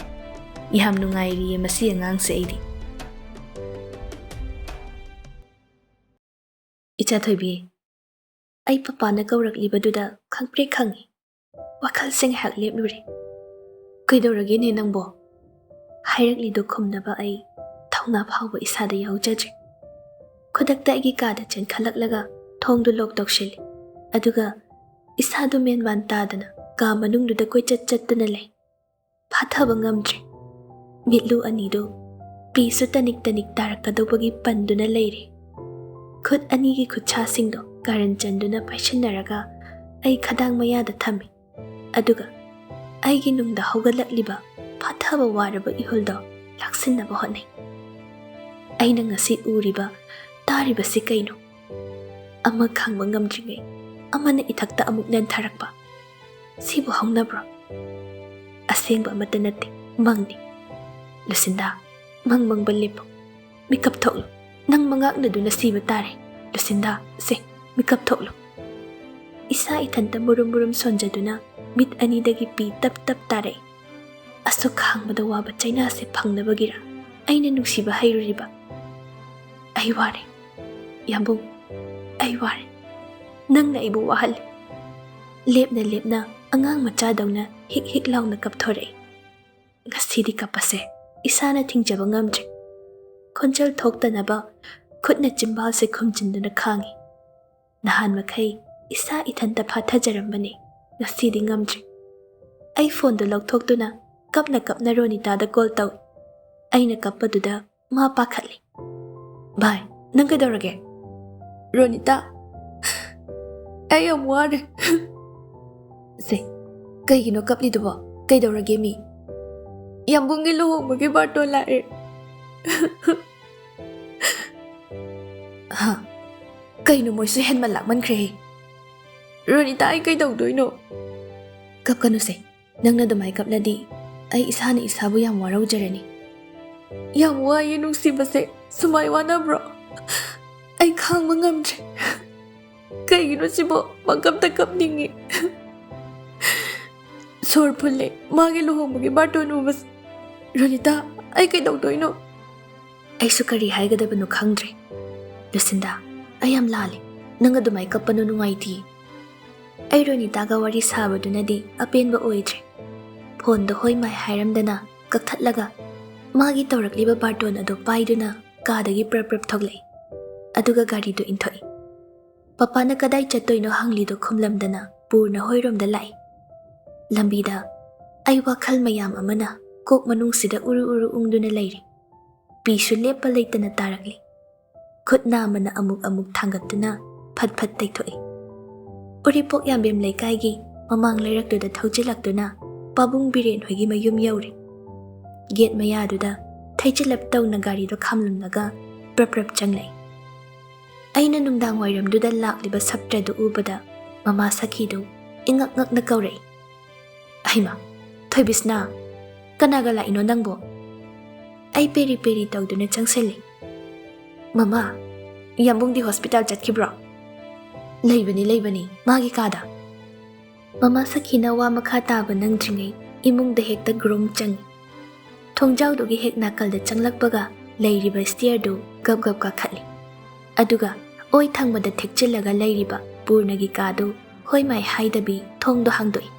ꯌꯥꯝ ꯅꯨꯡꯉꯥꯏꯔꯤꯌꯦ ꯃꯁꯤ ꯑꯉꯥꯡꯁꯦ ꯑꯩꯗꯤ꯫ ꯏꯆꯥ ꯊꯣꯏꯕꯤ, ꯑꯩ ꯄꯄꯥꯅ ꯀꯧꯔꯛꯂꯤꯕꯗꯨꯗ ꯈꯪꯄ꯭ꯔꯦꯛ ꯈꯪꯉꯤ꯫ ꯋꯥꯈꯜꯁꯦ ꯉꯥꯏꯍꯥꯛ ꯂꯦꯞꯂꯨꯔꯦ꯫ "ꯀꯩꯗꯧꯔꯒꯦꯅꯦ ꯅꯪꯕꯣ?" ꯍꯥꯏꯔꯛꯂꯤꯗꯨ ꯈꯨꯝꯅꯕ ꯑꯩ ꯊꯧꯅꯥ ꯐꯥꯎꯕ ꯏꯁꯥꯗ ꯌꯥꯎꯖꯗ꯭ꯔꯦ꯫ ꯈꯨꯗꯛꯇ ꯑꯩꯒꯤ ꯀꯥꯗ ꯆꯦꯟꯈꯠꯂꯛꯂꯒ ꯊꯣꯡꯗꯨ ꯂꯣꯛ ꯇꯧꯁꯤꯜꯂꯤ꯫ ꯑꯗꯨꯒ ꯏꯁꯥꯗꯨ ꯃꯦꯟꯃꯥꯟ ꯇꯥꯗꯅ ꯀꯥ ꯃꯅꯨꯡꯗꯨꯗ ꯀꯣꯏꯆꯠ ꯆꯠꯇꯨꯅ ꯂꯩ꯫ ꯐꯥꯊꯕ ꯉꯝꯗ꯭ꯔꯦ꯫ ꯃꯤꯠꯂꯨ ꯑꯅꯤꯗꯨ ꯄꯤꯁꯨ ꯇꯅꯤꯛ ꯇꯅꯤꯛ ꯇꯥꯔꯛꯀꯗꯧꯕꯒꯤ ꯄꯟꯗꯨꯅ ꯂꯩꯔꯦ꯫ ꯈꯨꯠ ꯑꯅꯤꯒꯤ ꯈꯨꯠꯁꯥꯁꯤꯡꯗꯣ ꯀꯥꯔꯟ ꯆꯟꯗꯨꯅ ꯄꯥꯏꯁꯤꯟꯅꯔꯒ ꯑꯩ ꯈꯗꯥꯡ ꯃꯌꯥꯗ ꯊꯝꯃꯤ꯫ ꯑꯗꯨꯒ ꯑꯩꯒꯤ ꯅꯨꯡꯗ ꯍꯧꯒꯠꯂꯛꯂꯤꯕ ꯐꯥꯊꯕ ꯋꯥꯔꯕ ꯏꯍꯨꯜꯗꯣ ꯂꯥꯛꯁꯤꯟꯅꯕ ꯍꯣꯠꯅꯩ꯫ ꯑꯩꯅ ꯉꯁꯤ ꯎꯔꯤꯕ, ꯇꯥꯔꯤꯕꯁꯤ ꯀꯩꯅꯣ? ꯑꯃ ꯈꯥꯡꯕ ꯉꯝꯗ꯭ꯔꯤꯉꯩ ꯑꯃꯅ ꯏꯊꯛꯇ ꯑꯃꯨꯛ ꯅꯟꯊꯔꯛꯄ꯫ ꯁꯤꯕꯨ ꯍꯧꯅꯕ꯭ꯔꯣ? ꯑꯁꯦꯡꯕ ꯑꯃꯠꯇ ꯅꯠꯇꯦ, ꯃꯪꯅꯤ꯫ ꯂꯨꯁꯤꯟꯗꯥ, ꯃꯪ ꯃꯪꯕ ꯂꯦꯞꯄꯨ꯫ ꯃꯤꯀꯞ ꯊꯣꯛꯂꯨ꯫ ꯅꯪ ꯃꯉꯥꯛꯅꯗꯨꯅ ꯁꯤꯕ ꯇꯥꯔꯦ꯫ ꯂꯨꯁꯤꯟꯗꯥ, ꯁꯦ, ꯃꯤꯀꯞ ꯊꯣꯛꯂꯨ꯫ ꯏꯁꯥ ꯏꯊꯟꯇ ꯃꯨꯔꯨꯝ ꯃꯨꯔꯨꯝ ꯁꯣꯟꯖꯗꯨꯅ ꯃꯤꯠ ꯑꯅꯤꯗꯒꯤ ꯄꯤ ꯇꯞ ꯇꯞ ꯇꯥꯔꯛꯏ꯫ ꯑꯁꯨꯛ ꯈꯥꯡꯕꯗ ꯋꯥꯕ ꯆꯩꯅꯥꯁꯦ ꯐꯪꯅꯕꯒꯤꯔ ꯑꯩꯅ ꯅꯨꯡꯁꯤꯕ ꯍꯩꯔꯨꯔꯤꯕ? ꯑꯩ ꯋꯥꯔꯦ꯫ ꯌꯥꯝꯕꯨꯡ, ꯑꯩ ꯋꯥꯔꯦ꯫ ꯅꯪꯅ ꯑꯩꯕꯨ ꯋꯥꯍꯜꯂꯦ꯫ ꯂꯦꯞꯅ ꯂꯦꯞꯅ ꯑꯉꯥꯡ ꯃꯆꯥꯗꯧꯅ ꯍꯤꯛ ꯍꯤꯛ ꯂꯥꯎꯅ ꯀꯞꯊꯣꯔꯛꯏ꯫ ꯉꯁꯤꯗꯤ ꯀꯞꯄꯁꯦ꯫ ꯏꯁꯥꯅ ꯊꯤꯡꯖꯕ ꯉꯝꯗ꯭ꯔꯦ꯫ ꯈꯣꯟꯖꯦꯜ ꯊꯣꯛꯇꯅꯕ ꯈꯨꯠꯅ ꯆꯤꯝꯕꯥꯜꯁꯦ ꯈꯨꯝꯖꯤꯟꯗꯨꯅ ꯈꯥꯡꯉꯤ꯫ ꯅꯍꯥꯟ ꯃꯈꯩ ꯏꯁꯥ ꯏꯊꯟꯇ ꯐꯥꯊꯖꯔꯝꯕꯅꯤ, ꯉꯁꯤꯗꯤ ꯉꯝꯗ꯭ꯔꯦ꯫ ꯑꯩ ꯐꯣꯟꯗꯨ ꯂꯧꯊꯣꯛꯇꯨꯅ ꯀꯞꯅ ꯀꯞꯅ ꯔꯣꯅꯤꯇꯥꯗ ꯀꯣꯜ ꯇꯧꯏ꯫ ꯑꯩꯅ ꯀꯞꯄꯗꯨꯗ ꯃꯥ ꯄꯥꯈꯠꯂꯤ꯫ "ꯚꯥꯏ, ꯅꯪ ꯀꯩꯗꯧꯔꯒꯦ?" "ꯔꯣꯅꯤꯇꯥ, ꯑꯩ ꯌꯥꯝ ꯋꯥꯔꯦ꯫" "ꯁꯦ, ꯀꯩꯒꯤꯅꯣ ꯀꯞꯂꯤꯗꯨꯕꯣ? ꯀꯩꯗꯧꯔꯒꯦ ꯃꯤ?" "ꯌꯥꯝꯕꯨꯡꯒꯤ ꯂꯨꯍꯣꯡꯕꯒꯤ ꯕꯥꯔꯇꯣꯟ ꯂꯥꯛꯑꯦ꯫" "ꯍꯥ? ꯀꯩꯅꯣ, ꯃꯣꯏꯁꯨ ꯍꯦꯟꯃꯟ ꯂꯥꯛꯃꯟꯈ꯭ꯔꯦꯍꯦ꯫ ꯔꯣꯅꯤꯇꯥ, ꯑꯩ ꯀꯩꯗꯧꯗꯣꯏꯅꯣ?" "ꯀꯞꯀꯅꯨꯁꯦ꯫ ꯅꯪꯅ ꯑꯗꯨꯃꯥꯏ ꯀꯞꯂꯗꯤ ꯑꯩ ꯏꯁꯥꯅ ꯏꯁꯥꯕꯨ ꯌꯥꯝ ꯋꯥꯔꯧꯖꯔꯅꯤ꯫" "ꯌꯥꯝ ꯋꯥꯏꯌꯦ ꯅꯨꯡꯁꯤꯕꯁꯦ꯫ ꯁꯨꯃꯥꯏ ꯋꯥꯅꯕ꯭ꯔꯣ? ꯑꯩ ꯈꯥꯡꯕ ꯉꯝꯗ꯭ꯔꯦ꯫ ꯀꯩꯒꯤꯅꯣ ꯁꯤꯕꯣ? ꯄꯪꯀꯞꯇ ꯀꯞꯅꯤꯡꯉꯤ꯫ ꯁꯣꯔ ꯐꯨꯜꯂꯦ ꯃꯥꯒꯤ ꯂꯨꯍꯣꯡꯕꯒꯤ ꯕꯥꯔꯇꯣꯟ ꯎꯕꯁꯦ꯫ ꯔꯣꯅꯤꯇꯥ, ꯑꯩ ꯀꯩꯗꯧꯗꯣꯏꯅꯣ?" ꯑꯩꯁꯨ ꯀꯔꯤ ꯍꯥꯏꯒꯗꯕꯅꯣ ꯈꯪꯗ꯭ꯔꯦ꯫ "ꯂꯨꯁꯤꯟꯗꯥ, ꯑꯩ ꯌꯥꯝ ꯂꯥꯜꯂꯦ꯫ ꯅꯪ ꯑꯗꯨꯃꯥꯏ ꯀꯞꯄꯅꯨ, ꯅꯨꯡꯉꯥꯏꯇꯦ꯫" ꯑꯩ ꯔꯣꯅꯤꯇꯥꯒ ꯋꯥꯔꯤ ꯁꯥꯕꯗꯨꯅꯗꯤ ꯑꯄꯦꯟꯕ ꯑꯣꯏꯗ꯭ꯔꯦ꯫ ꯐꯣꯟꯗꯣ ꯍꯣꯏ ꯃꯥꯏ ꯍꯥꯏꯔꯝꯗꯅ ꯀꯛꯊꯠꯂꯒ ꯃꯥꯒꯤ ꯇꯧꯔꯛꯂꯤꯕ ꯕꯥꯔꯇꯣꯟ ꯑꯗꯨ ꯄꯥꯏꯗꯨꯅ ꯀꯥꯗꯒꯤ ꯄ꯭ꯔꯞ ꯄ꯭ꯔꯞ ꯊꯣꯛꯂꯛꯏ꯫ ꯑꯗꯨꯒ ꯒꯥꯔꯤꯗꯨ ꯏꯟꯊꯣꯛꯏ꯫ ꯄꯄꯥꯅ ꯀꯗꯥꯏ ꯆꯠꯇꯣꯏꯅꯣ ꯍꯪꯂꯤꯗꯣ ꯈꯨꯝꯂꯝꯗꯅ ꯄꯨꯔꯅ ꯍꯣꯏꯔꯣꯝꯗ ꯂꯥꯛꯏ꯫ ꯂꯝꯕꯤꯗ ꯑꯩ ꯋꯥꯈꯜ ꯃꯌꯥꯝ ꯑꯃꯅ ꯀꯣꯛ ꯃꯅꯨꯡꯁꯤꯗ ꯎꯔꯨ ꯎꯔꯨ ꯎꯪꯗꯨꯅ ꯂꯩꯔꯤ꯫ ꯄꯤꯁꯨ ꯂꯦꯞꯄ ꯂꯩꯇꯅ ꯇꯥꯔꯛꯂꯤ꯫ ꯈꯨꯠ ꯅꯥꯝꯃꯅ ꯑꯃꯨꯛ ꯑꯃꯨꯛ ꯊꯥꯡꯒꯠꯇꯨꯅ ꯐꯠ ꯐꯠ ꯇꯩꯊꯣꯛꯏ꯫ ꯎꯔꯤꯄꯣꯛ ꯌꯥꯝꯕꯦꯝ ꯂꯩꯀꯥꯏꯒꯤ ꯃꯃꯥꯡ ꯂꯩꯔꯛꯇꯨꯗ ꯊꯧꯖꯤꯜꯂꯛꯇꯨꯅ ꯄꯥꯕꯨꯡ ꯕꯤꯔꯦꯟ ꯍꯣꯏꯒꯤ ꯃꯌꯨꯝ ꯌꯧꯔꯦ꯫ ꯒꯦꯠ ꯃꯌꯥꯗꯨꯗ ꯊꯩꯖꯤꯜꯂꯞ ꯇꯧꯅ ꯒꯥꯔꯤꯗꯣ ꯈꯥꯝꯂꯝꯂꯒ ꯄ꯭ꯔꯞ ꯄ꯭ꯔꯞ ꯆꯪꯂꯛꯏ꯫ ꯑꯩꯅ ꯅꯨꯡꯗꯥꯡ ꯋꯥꯏꯔꯝꯗꯨꯗ ꯂꯥꯛꯂꯤꯕ ꯁꯞꯇ꯭ꯔꯗꯨ ꯎꯕꯗ ꯃꯃꯥ ꯁꯈꯤꯗꯨ ꯏꯉꯛ ꯉꯛꯅ ꯀꯧꯔꯛꯏ꯫ "ꯑꯍꯩꯃꯥ, ꯊꯣꯏꯕꯤꯁꯅꯥ, ꯀꯅꯥꯒ ꯂꯥꯛꯏꯅꯣ ꯅꯪꯕꯣ?" ꯑꯩ ꯄꯦꯔꯤ ꯄꯦꯔꯤ ꯇꯧꯗꯨꯅ ꯆꯪꯁꯤꯜꯂꯤ꯫ "ꯃꯃꯥ, ꯌꯥꯝꯕꯨꯡꯗꯤ ꯍꯣꯁꯄꯤꯇꯥꯜ ꯆꯠꯈꯤꯕ꯭ꯔꯣ?" "ꯂꯩꯕꯅꯤ, ꯂꯩꯕꯅꯤ, ꯃꯥꯒꯤ ꯀꯥꯗ꯫" ꯃꯃꯥ ꯁꯈꯤꯅ ꯋꯥ ꯃꯈꯥ ꯇꯥꯕ ꯅꯪꯗ꯭ꯔꯤꯉꯩ ꯏꯃꯨꯡꯗ ꯍꯦꯛꯇ ꯒ꯭ꯔꯨꯝ ꯆꯪꯏ꯫ ꯊꯣꯡꯖꯥꯎꯗꯨꯒꯤ ꯍꯦꯛ ꯅꯥꯀꯜꯗ ꯆꯪꯂꯛꯄꯒ ꯂꯩꯔꯤꯕ ꯁ꯭ꯇꯤꯌꯔꯗꯨ ꯒꯞ ꯒꯞ ꯀꯥꯈꯠꯂꯤ꯫ ꯑꯗꯨꯒ ꯑꯣꯏ ꯊꯪꯕꯗ ꯊꯦꯛꯆꯤꯜꯂꯒ ꯂꯩꯔꯤꯕ ꯄꯨꯔꯅꯒꯤ ꯀꯥꯗꯨ ꯍꯣꯏ ꯃꯥꯏ ꯍꯥꯏꯗꯕꯤ ꯊꯣꯡꯗꯣ ꯍꯥꯡꯗꯣꯛꯏ꯫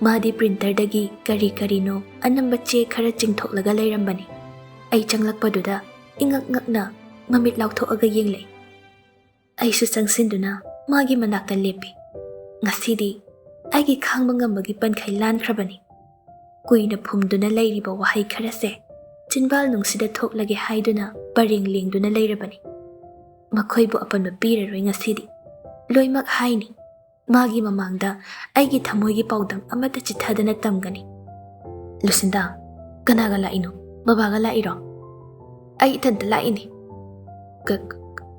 ꯃꯥꯗꯤ ꯄ꯭ꯔꯤꯟꯇꯔꯗꯒꯤ ꯀꯔꯤ ꯀꯔꯤꯅꯣ ꯑꯅꯝꯕ ꯆꯦ ꯈꯔ ꯆꯤꯡꯊꯣꯛꯂꯒ ꯂꯩꯔꯝꯕꯅꯤ꯫ ꯑꯩ ꯆꯪꯂꯛꯄꯗꯨꯗ ꯏꯉꯛ ꯉꯛꯅ ꯃꯃꯤꯠ ꯂꯥꯎꯊꯣꯛꯑꯒ ꯌꯦꯡꯂꯛꯏ꯫ ꯑꯩꯁꯨ ꯆꯪꯁꯤꯟꯗꯨꯅ ꯃꯥꯒꯤ ꯃꯅꯥꯛꯇ ꯂꯦꯞꯄꯤ꯫ ꯉꯁꯤꯗꯤ ꯑꯩꯒꯤ ꯈꯥꯡꯕ ꯉꯝꯕꯒꯤ ꯄꯟꯈꯩ ꯂꯥꯟꯈ꯭ꯔꯕꯅꯤ꯫ ꯀꯨꯏꯅ ꯐꯨꯝꯗꯨꯅ ꯂꯩꯔꯤꯕ ꯋꯥꯍꯩ ꯈꯔꯁꯦ ꯆꯤꯟꯕꯥꯜ ꯅꯨꯡꯁꯤꯗ ꯊꯣꯛꯂꯒꯦ ꯍꯥꯏꯗꯨꯅ ꯄꯔꯦꯡ ꯂꯦꯡꯗꯨꯅ ꯂꯩꯔꯕꯅꯤ꯫ ꯃꯈꯣꯏꯕꯨ ꯑꯄꯟꯕ ꯄꯤꯔꯔꯣꯏ ꯉꯁꯤꯗꯤ꯫ ꯂꯣꯏꯃꯛ ꯍꯥꯏꯅꯤ꯫ ꯃꯥꯒꯤ ꯃꯃꯥꯡꯗ ꯑꯩꯒꯤ ꯊꯃꯣꯏꯒꯤ ꯄꯥꯎꯗꯝ ꯑꯃꯠꯇ ꯆꯤꯠꯊꯗꯅ ꯇꯝꯒꯅꯤ꯫ "ꯂꯨꯁꯤꯟꯗꯥ, ꯀꯅꯥꯒ ꯂꯥꯛꯏꯅꯣ? ꯕꯕꯥꯒ ꯂꯥꯛꯏꯔꯣ?" "ꯑꯩ ꯏꯊꯟꯇ ꯂꯥꯛꯏꯅꯦ꯫" "ꯀ-,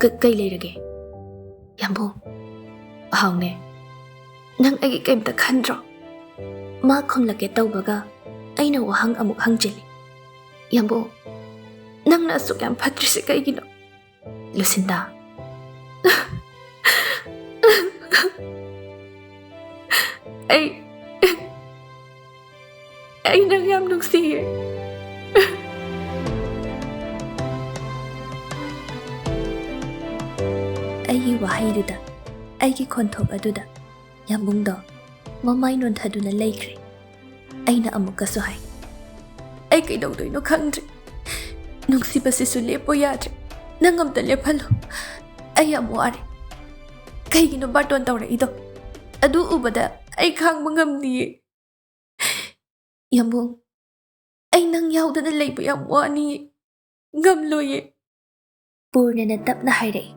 ꯀ-, ꯀꯩ ꯂꯩꯔꯒꯦ?" "ꯌꯥꯝꯕꯨꯡ, ꯍꯥꯎꯅꯦ, ꯅꯪ ꯑꯩꯒꯤ ꯀꯩꯝꯇ ꯈꯟꯗ꯭ꯔꯣ?" ꯃꯥ ꯈꯨꯝꯂꯛꯀꯦ ꯇꯧꯕꯒ ꯑꯩꯅ ꯋꯥꯍꯪ ꯑꯃꯨꯛ ꯍꯪꯖꯤꯜꯂꯤ꯫ "ꯌꯥꯝꯕꯨꯡ, ꯅꯪꯅ ꯑꯁꯨꯛ ꯌꯥꯝ ꯐꯠꯇ꯭ꯔꯤꯁꯦ ꯀꯩꯒꯤꯅꯣ?" "ꯂꯨꯁꯤꯟꯗꯥ, ꯑꯩ, ꯑꯩ ꯅꯪ ꯌꯥꯝ ꯅꯨꯡꯁꯤꯌꯦ꯫" ꯑꯩꯒꯤ ꯋꯥꯍꯩꯗꯨꯗ, ꯑꯩꯒꯤ ꯈꯣꯟꯊꯣꯛ ꯑꯗꯨꯗ ꯌꯥꯝꯕꯨꯡꯗꯣ ꯃꯃꯥꯏ ꯅꯣꯟꯊꯗꯨꯅ ꯂꯩꯈ꯭ꯔꯦ꯫ ꯑꯩꯅ ꯑꯃꯨꯛꯀꯁꯨ ꯍꯥꯏ, "ꯑꯩ ꯀꯩꯗꯧꯗꯣꯏꯅꯣ ꯈꯪꯗ꯭ꯔꯦ꯫ ꯅꯨꯡꯁꯤꯕꯁꯤꯁꯨ ꯂꯦꯞꯄꯣ ꯌꯥꯗ꯭ꯔꯦ꯫ ꯅꯪ ꯑꯝꯇ ꯂꯦꯞꯍꯜꯂꯣ꯫ ꯑꯩ ꯌꯥꯝ ꯋꯥꯔꯦ꯫ ꯀꯩꯒꯤꯅꯣ ꯕꯥꯔꯇꯣꯟ ꯇꯧꯔꯛꯏꯗꯣ? ꯑꯗꯨ ꯎꯕꯗ ꯑꯩ ꯈꯥꯡꯕ ꯉꯝꯗꯤꯌꯦ꯫ ꯌꯥꯝꯕꯨꯡ, ꯑꯩ ꯅꯪ ꯌꯥꯎꯗꯅ ꯂꯩꯕ ꯌꯥꯝ ꯋꯥꯅꯤꯌꯦ꯫ ꯉꯝꯂꯣꯏꯌꯦ꯫" ꯄꯨꯔꯅꯅ ꯇꯞꯅ ꯍꯥꯏꯔꯛꯏ,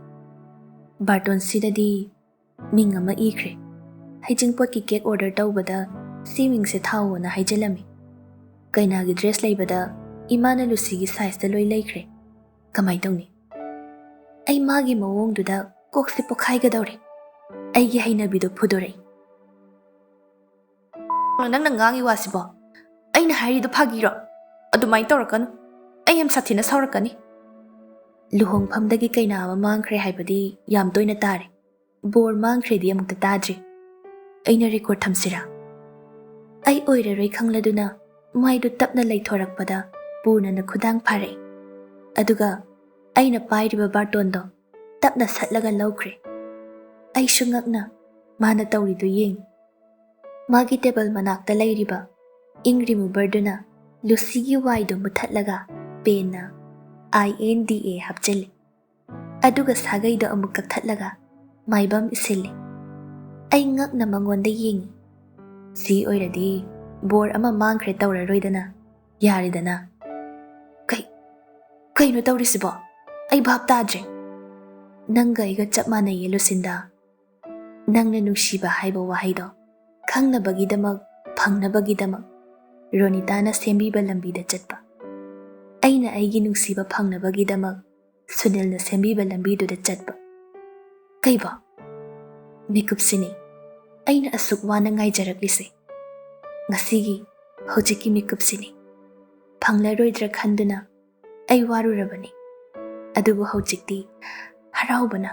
"ꯕꯥꯔꯇꯣꯟꯁꯤꯗꯗꯤ ꯃꯤꯡ ꯑꯃ ꯏꯈ꯭ꯔꯦ꯫ ꯍꯩꯖꯤꯡꯄꯣꯠꯀꯤ ꯀꯦꯛ ꯑꯣꯔꯗꯔ ꯇꯧꯕꯗ ꯁꯤ ꯃꯤꯡꯁꯦ ꯊꯥꯎꯑꯣꯅ ꯍꯥꯏꯖꯤꯜꯂꯝꯃꯤ꯫ ꯀꯩꯅꯥꯒꯤ ꯗ꯭ꯔꯦꯁ ꯂꯩꯕꯗ ꯏꯃꯥꯅ ꯂꯨꯁꯤꯒꯤ ꯁꯥꯏꯖꯇ ꯂꯣꯏ ꯂꯩꯈ꯭ꯔꯦ꯫ ꯀꯃꯥꯏ ꯇꯧꯅꯤ?" ꯑꯩ ꯃꯥꯒꯤ ꯃꯑꯣꯡꯗꯨꯗ ꯀꯣꯛꯁꯦ ꯄꯣꯛꯈꯥꯏꯒꯗꯧꯔꯦ꯫ ꯑꯩꯒꯤ ꯍꯩꯅꯕꯤꯗꯣ ꯐꯨꯗꯣꯔꯛꯏ꯫ "ꯅꯪꯅ ꯉꯥꯡꯉꯤ ꯋꯥꯁꯤꯕꯣ? ꯑꯩꯅ ꯍꯥꯏꯔꯤꯗꯣ ꯐꯥꯒꯤꯔꯣ? ꯑꯗꯨꯃꯥꯏꯅ ꯇꯧꯔꯛꯀꯅꯨ꯫ ꯑꯩ ꯌꯥꯝ ꯁꯥꯊꯤꯅ ꯁꯥꯎꯔꯛꯀꯅꯤ꯫" ꯂꯨꯍꯣꯡꯐꯝꯗꯒꯤ ꯀꯩꯅꯥ ꯑꯃ ꯃꯥꯡꯈ꯭ꯔꯦ ꯍꯥꯏꯕꯗꯤ ꯌꯥꯝ ꯇꯣꯏꯅ ꯇꯥꯔꯦ꯫ ꯕꯣꯔ ꯃꯥꯡꯈ꯭ꯔꯦꯗꯤ ꯑꯃꯨꯛꯇ ꯇꯥꯗ꯭ꯔꯤ꯫ ꯑꯩꯅ ꯔꯦꯀꯣꯔꯗ ꯊꯝꯁꯤꯔꯥ? ꯑꯩ ꯑꯣꯏꯔꯔꯣꯏ ꯈꯪꯂꯗꯨꯅ ꯃꯥꯏꯗꯨ ꯇꯞꯅ ꯂꯩꯊꯣꯔꯛꯄꯗ ꯄꯨꯔꯅꯅ ꯈꯨꯗꯥꯡ ꯐꯥꯔꯛꯏ꯫ ꯑꯗꯨꯒ ꯑꯩꯅ ꯄꯥꯏꯔꯤꯕ ꯕꯥꯔꯇꯣꯟꯗꯣ ꯇꯞꯅ ꯁꯠꯂꯒ ꯂꯧꯈ꯭ꯔꯦ꯫ ꯑꯩꯁꯨ ꯉꯛꯅ ꯃꯥꯅ ꯇꯧꯔꯤꯗꯨ ꯌꯦꯡꯉꯤ꯫ ꯃꯥꯒꯤ ꯇꯦꯕꯜ ꯃꯅꯥꯛꯇ ꯂꯩꯔꯤꯕ ꯏꯪ ꯔꯤꯃꯨꯚꯔꯗꯨꯅ ꯂꯨꯁꯤꯒꯤ ꯋꯥꯏꯗꯨ ꯃꯨꯊꯠꯂꯒ ꯄꯦꯟꯅ "ꯑꯥꯏ ꯑꯦꯟ ꯗꯤ ꯑꯦ" ꯍꯥꯞꯆꯤꯜꯂꯤ꯫ ꯑꯗꯨꯒ ꯁꯥꯒꯩꯗꯣ ꯑꯃꯨꯛ ꯀꯛꯊꯠꯂꯒ ꯃꯥꯏꯕꯝ ꯏꯁꯤꯜꯂꯤ꯫ ꯑꯩ ꯉꯛꯅ ꯃꯉꯣꯟꯗ ꯌꯦꯡꯉꯤ꯫ ꯁꯤ ꯑꯣꯏꯔꯗꯤ ꯕꯣꯔ ꯑꯃ ꯃꯥꯡꯈ꯭ꯔꯦ ꯇꯧꯔꯔꯣꯏꯗꯅ, ꯌꯥꯔꯦꯗꯅ꯫ ꯀꯩ ꯀꯩꯅꯣ ꯇꯧꯔꯤꯁꯤꯕꯣ? ꯑꯩ ꯚꯥꯞ ꯇꯥꯗ꯭ꯔꯦ꯫ ꯅꯪꯒ ꯑꯩꯒ ꯆꯞ ꯃꯥꯟꯅꯩꯌꯦ ꯂꯨꯁꯤꯟꯗꯥ꯫ ꯅꯪꯅ ꯅꯨꯡꯁꯤꯕ ꯍꯥꯏꯕ ꯋꯥꯍꯩꯗꯣ ꯈꯪꯅꯕꯒꯤꯗꯃꯛ, ꯐꯪꯅꯕꯒꯤꯗꯃꯛ ꯔꯣꯅꯤꯇꯥꯅ ꯁꯦꯝꯕꯤꯕ ꯂꯝꯕꯤꯗ ꯆꯠꯄ, ꯑꯩꯅ ꯑꯩꯒꯤ ꯅꯨꯡꯁꯤꯕ ꯐꯪꯅꯕꯒꯤꯗꯃꯛ ꯁꯨꯅꯤꯜꯅ ꯁꯦꯝꯕꯤꯕ ꯂꯝꯕꯤꯗꯨꯗ ꯆꯠꯄ꯫ ꯀꯩꯕꯣ? ꯃꯤꯀꯨꯞꯁꯤꯅꯤ ꯑꯩꯅ ꯑꯁꯨꯛ ꯋꯥꯅ ꯉꯥꯏꯖꯔꯛꯂꯤꯁꯦ꯫ ꯉꯁꯤꯒꯤ, ꯍꯧꯖꯤꯛꯀꯤ ꯃꯤꯀꯨꯞꯁꯤꯅꯤ꯫ ꯐꯪꯂꯔꯣꯏꯗ꯭ꯔꯥ ꯈꯟꯗꯨꯅ ꯑꯩ ꯋꯥꯔꯨꯔꯕꯅꯤ꯫ ꯑꯗꯨꯕꯨ ꯍꯧꯖꯤꯛꯇꯤ ꯍꯔꯥꯎꯕꯅ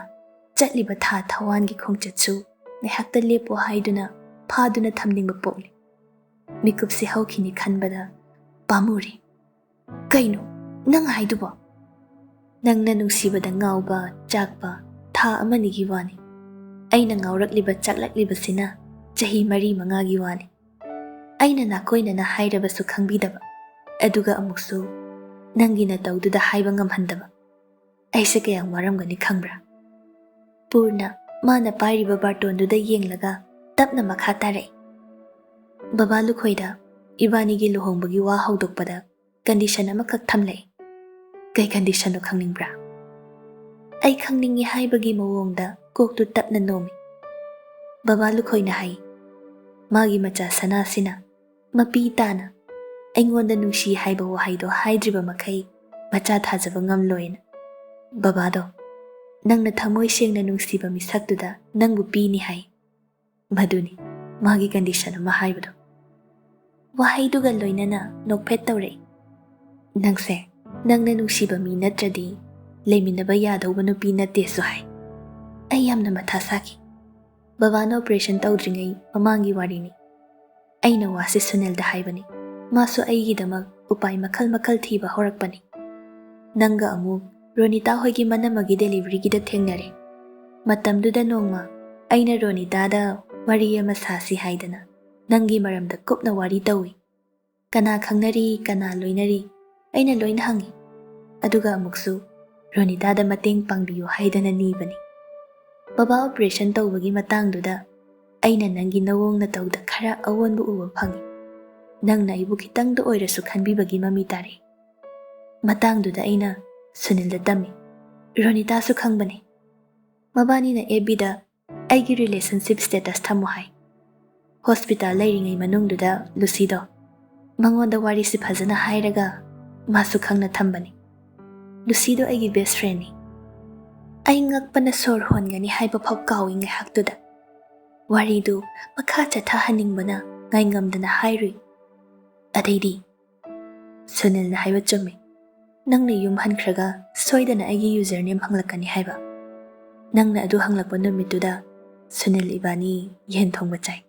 ꯆꯠꯂꯤꯕ ꯊꯥ ꯊꯋꯥꯟꯒꯤ ꯈꯣꯡꯆꯠꯁꯨ ꯉꯥꯏꯍꯥꯛꯇ ꯂꯦꯞꯄꯣ ꯍꯥꯏꯗꯨꯅ ꯐꯥꯗꯨꯅ ꯊꯝꯅꯤꯡꯕ ꯄꯣꯛꯂꯤ꯫ ꯃꯤꯀꯨꯞꯁꯤ ꯍꯧꯈꯤꯅꯤ ꯈꯟꯕꯗ ꯄꯥꯝꯃꯨꯔꯦ꯫ ꯀꯩꯅꯣ ꯅꯪ ꯍꯥꯏꯗꯨꯕꯣ? ꯅꯪꯅ ꯅꯨꯡꯁꯤꯕꯗ ꯉꯥꯎꯕ, ꯆꯥꯛꯄ ꯊꯥ ꯑꯃꯅꯤꯒꯤ ꯋꯥꯅꯤ꯫ ꯑꯩꯅ ꯉꯥꯎꯔꯛꯂꯤꯕ, ꯆꯥꯛꯂꯛꯂꯤꯕꯁꯤꯅ ꯆꯍꯤ ꯃꯔꯤ ꯃꯉꯥꯒꯤ ꯋꯥꯅꯤ꯫ ꯑꯩꯅ ꯅꯥꯀꯣꯏꯅꯅ ꯍꯥꯏꯔꯕꯁꯨ ꯈꯪꯕꯤꯗꯕ, ꯑꯗꯨꯒ ꯑꯃꯨꯛꯁꯨ ꯅꯪꯒꯤ ꯅꯇꯧꯗꯨꯗ ꯍꯥꯏꯕ ꯉꯝꯍꯟꯗꯕ꯫ ꯑꯩꯁꯦ ꯀꯌꯥꯝ ꯋꯥꯔꯝꯒꯅꯤ ꯈꯪꯕ꯭ꯔꯥ? ꯄꯨꯔꯅ ꯃꯥꯅ ꯄꯥꯏꯔꯤꯕ ꯕꯥꯔꯇꯣꯟꯗꯨꯗ ꯌꯦꯡꯂꯒ ꯇꯞꯅ ꯃꯈꯥ ꯇꯥꯔꯛꯏ꯫ ꯕꯕꯥ ꯂꯨꯈꯣꯏꯗ ꯏꯕꯥꯅꯤꯒꯤ ꯂꯨꯍꯣꯡꯕꯒꯤ ꯋꯥ ꯍꯧꯗꯣꯛꯄꯗ ꯀꯟꯗꯤꯁꯟ ꯑꯃꯈꯛ ꯊꯝꯂꯛꯏ꯫ ꯀꯩ ꯀꯟꯗꯤꯁꯟꯅꯣ ꯈꯪꯅꯤꯡꯕ꯭ꯔꯥ? ꯑꯩ ꯈꯪꯅꯤꯡꯉꯤ ꯍꯥꯏꯕꯒꯤ ꯃꯑꯣꯡꯗ ꯀꯣꯛꯇꯨ ꯇꯞꯅ ꯅꯣꯝꯃꯤ꯫ ꯕꯕꯥ ꯂꯨꯈꯣꯏꯅ ꯍꯥꯏ, ꯃꯥꯒꯤ ꯃꯆꯥ ꯁꯅꯥꯁꯤꯅ ꯃꯄꯤ ꯇꯥꯅ ꯑꯩꯉꯣꯟꯗ ꯅꯨꯡꯁꯤ ꯍꯥꯏꯕ ꯋꯥꯍꯩꯗꯣ ꯍꯥꯏꯗ꯭ꯔꯤꯕ ꯃꯈꯩ ꯃꯆꯥ ꯊꯥꯖꯕ ꯉꯝꯂꯣꯏꯅ꯫ ꯕꯕꯥꯗꯣ, ꯅꯪꯅ ꯊꯃꯣꯏ ꯁꯦꯡꯅ ꯅꯨꯡꯁꯤꯕ ꯃꯤꯁꯛꯇꯨꯗ ꯅꯪꯕꯨ ꯄꯤꯅꯤ ꯍꯥꯏ꯫ ꯃꯗꯨꯅꯤ ꯃꯥꯒꯤ ꯀꯟꯗꯤꯁꯟ ꯑꯃ ꯍꯥꯏꯕꯗꯣ꯫ ꯋꯥꯍꯩꯗꯨꯒ ꯂꯣꯏꯅꯅ ꯅꯣꯛꯐꯦꯠ ꯇꯧꯔꯛꯏ꯫ ꯅꯪꯁꯦ ꯅꯪꯅ ꯅꯨꯡꯁꯤꯕ ꯃꯤ ꯅꯠꯇ꯭ꯔꯗꯤ ꯂꯩꯃꯤꯟꯅꯕ ꯌꯥꯗꯧꯕ ꯅꯨꯄꯤ ꯅꯠꯇꯦꯁꯨ ꯍꯥꯏ꯫ ꯑꯩ ꯌꯥꯝꯅ ꯃꯊꯥ ꯁꯥꯈꯤ꯫ ꯕꯕꯥꯅ ꯑꯣꯄꯔꯦꯁꯟ ꯇꯧꯗ꯭ꯔꯤꯉꯩ ꯃꯃꯥꯡꯒꯤ ꯋꯥꯔꯤꯅꯤ꯫ ꯑꯩꯅ ꯋꯥꯁꯦ ꯁꯨꯅꯤꯜꯗ ꯍꯥꯏꯕꯅꯤ꯫ ꯃꯥꯁꯨ ꯑꯩꯒꯤꯗꯃꯛ ꯎꯄꯥꯏ ꯃꯈꯜ ꯃꯈꯜ ꯊꯤꯕ ꯍꯧꯔꯛꯄꯅꯤ꯫ ꯅꯪꯒ ꯑꯃꯨꯛ ꯔꯣꯅꯤꯇꯥ ꯍꯣꯏꯒꯤ ꯃꯅꯝꯃꯒꯤ ꯗꯦꯂꯤꯚꯔꯤꯒꯤꯗ ꯊꯦꯡꯅꯔꯦ꯫ ꯃꯇꯝꯗꯨꯗ ꯅꯣꯡꯃ ꯑꯩꯅ ꯔꯣꯅꯤꯇꯥꯗ ꯋꯥꯔꯤ ꯑꯃ ꯁꯥꯁꯤ ꯍꯥꯏꯗꯅ ꯅꯪꯒꯤ ꯃꯔꯝꯗ ꯀꯨꯞꯅ ꯋꯥꯔꯤ ꯇꯧꯏ꯫ ꯀꯅꯥ ꯈꯪꯅꯔꯤ, ꯀꯅꯥ ꯂꯣꯏꯅꯔꯤ, ꯑꯩꯅ ꯂꯣꯏꯅ ꯍꯪꯉꯤ꯫ ꯑꯗꯨꯒ ꯑꯃꯨꯛꯁꯨ ꯔꯣꯅꯤꯇꯥꯗ ꯃꯇꯦꯡ ꯄꯥꯡꯕꯤꯌꯨ ꯍꯥꯏꯗꯅ ꯅꯤꯕꯅꯤ꯫ ꯕꯕꯥ ꯑꯣꯄꯔꯦꯁꯟ ꯇꯧꯕꯒꯤ ꯃꯇꯥꯡꯗꯨꯗ ꯑꯩꯅ ꯅꯪꯒꯤ ꯅꯋꯣꯡ ꯅꯇꯧꯗ ꯈꯔ ꯑꯑꯣꯟꯕ ꯎꯕ ꯐꯪꯉꯤ꯫ ꯅꯪꯅ ꯑꯩꯕꯨ ꯈꯤꯇꯪꯗ ꯑꯣꯏꯔꯁꯨ ꯈꯟꯕꯤꯕꯒꯤ ꯃꯃꯤ ꯇꯥꯔꯦ꯫ ꯃꯇꯥꯡꯗꯨꯗ ꯑꯩꯅ ꯁꯨꯅꯤꯜꯗ ꯇꯝꯃꯤ, ꯔꯣꯅꯤꯇꯥꯁꯨ ꯈꯪꯕꯅꯤ꯫ ꯃꯕꯥꯅꯤꯅ ꯑꯦꯐ ꯕꯤꯗ ꯑꯩꯒꯤ ꯔꯤꯂꯦꯁꯟꯁꯤꯞ ꯁ꯭ꯇꯦꯇꯁ ꯊꯝꯃꯨ ꯍꯥꯏ꯫ ꯍꯣꯁꯄꯤꯇꯥꯜ ꯂꯩꯔꯤꯉꯩ ꯃꯅꯨꯡꯗꯨꯗ ꯂꯨꯁꯤꯗꯣ ꯃꯉꯣꯟꯗ ꯋꯥꯔꯤꯁꯤ ꯐꯖꯅ ꯍꯥꯏꯔꯒ ꯃꯥꯁꯨ ꯈꯪꯅ ꯊꯝꯕꯅꯤ꯫ ꯂꯨꯁꯤꯗꯣ ꯑꯩꯒꯤ ꯕꯦꯁ ꯐ꯭ꯔꯦꯟꯅꯤ꯫ ꯑꯩ ꯉꯛꯄꯅ ꯁꯣꯔ ꯍꯣꯟꯒꯅꯤ ꯍꯥꯏꯕ ꯐꯥꯎ ꯀꯥꯎꯏ ꯉꯥꯏꯍꯥꯛꯇꯨꯗ꯫ ꯋꯥꯔꯤꯗꯨ ꯃꯈꯥ ꯆꯠꯊꯍꯟꯅꯤꯡꯕꯅ ꯉꯥꯏꯉꯝꯗꯅ ꯍꯥꯏꯔꯨꯏ꯫ ꯑꯗꯩꯗꯤ ꯁꯨꯅꯤꯜꯅ ꯍꯥꯏꯕ ꯆꯨꯝꯃꯤ꯫ ꯅꯪꯅ ꯌꯨꯝ ꯍꯟꯈ꯭ꯔꯒ ꯁꯣꯏꯗꯅ ꯑꯩꯒꯤ ꯌꯨꯖꯔ ꯅꯦꯝ ꯍꯪꯂꯛꯀꯅꯤ ꯍꯥꯏꯕ꯫ ꯅꯪꯅ ꯑꯗꯨ ꯍꯪꯂꯛꯄ ꯅꯨꯃꯤꯠꯇꯨꯗ ꯁꯨꯅꯤꯜ ꯏꯕꯥꯅꯤ ꯌꯦꯟ ꯊꯣꯡꯕ ꯆꯥꯏ꯫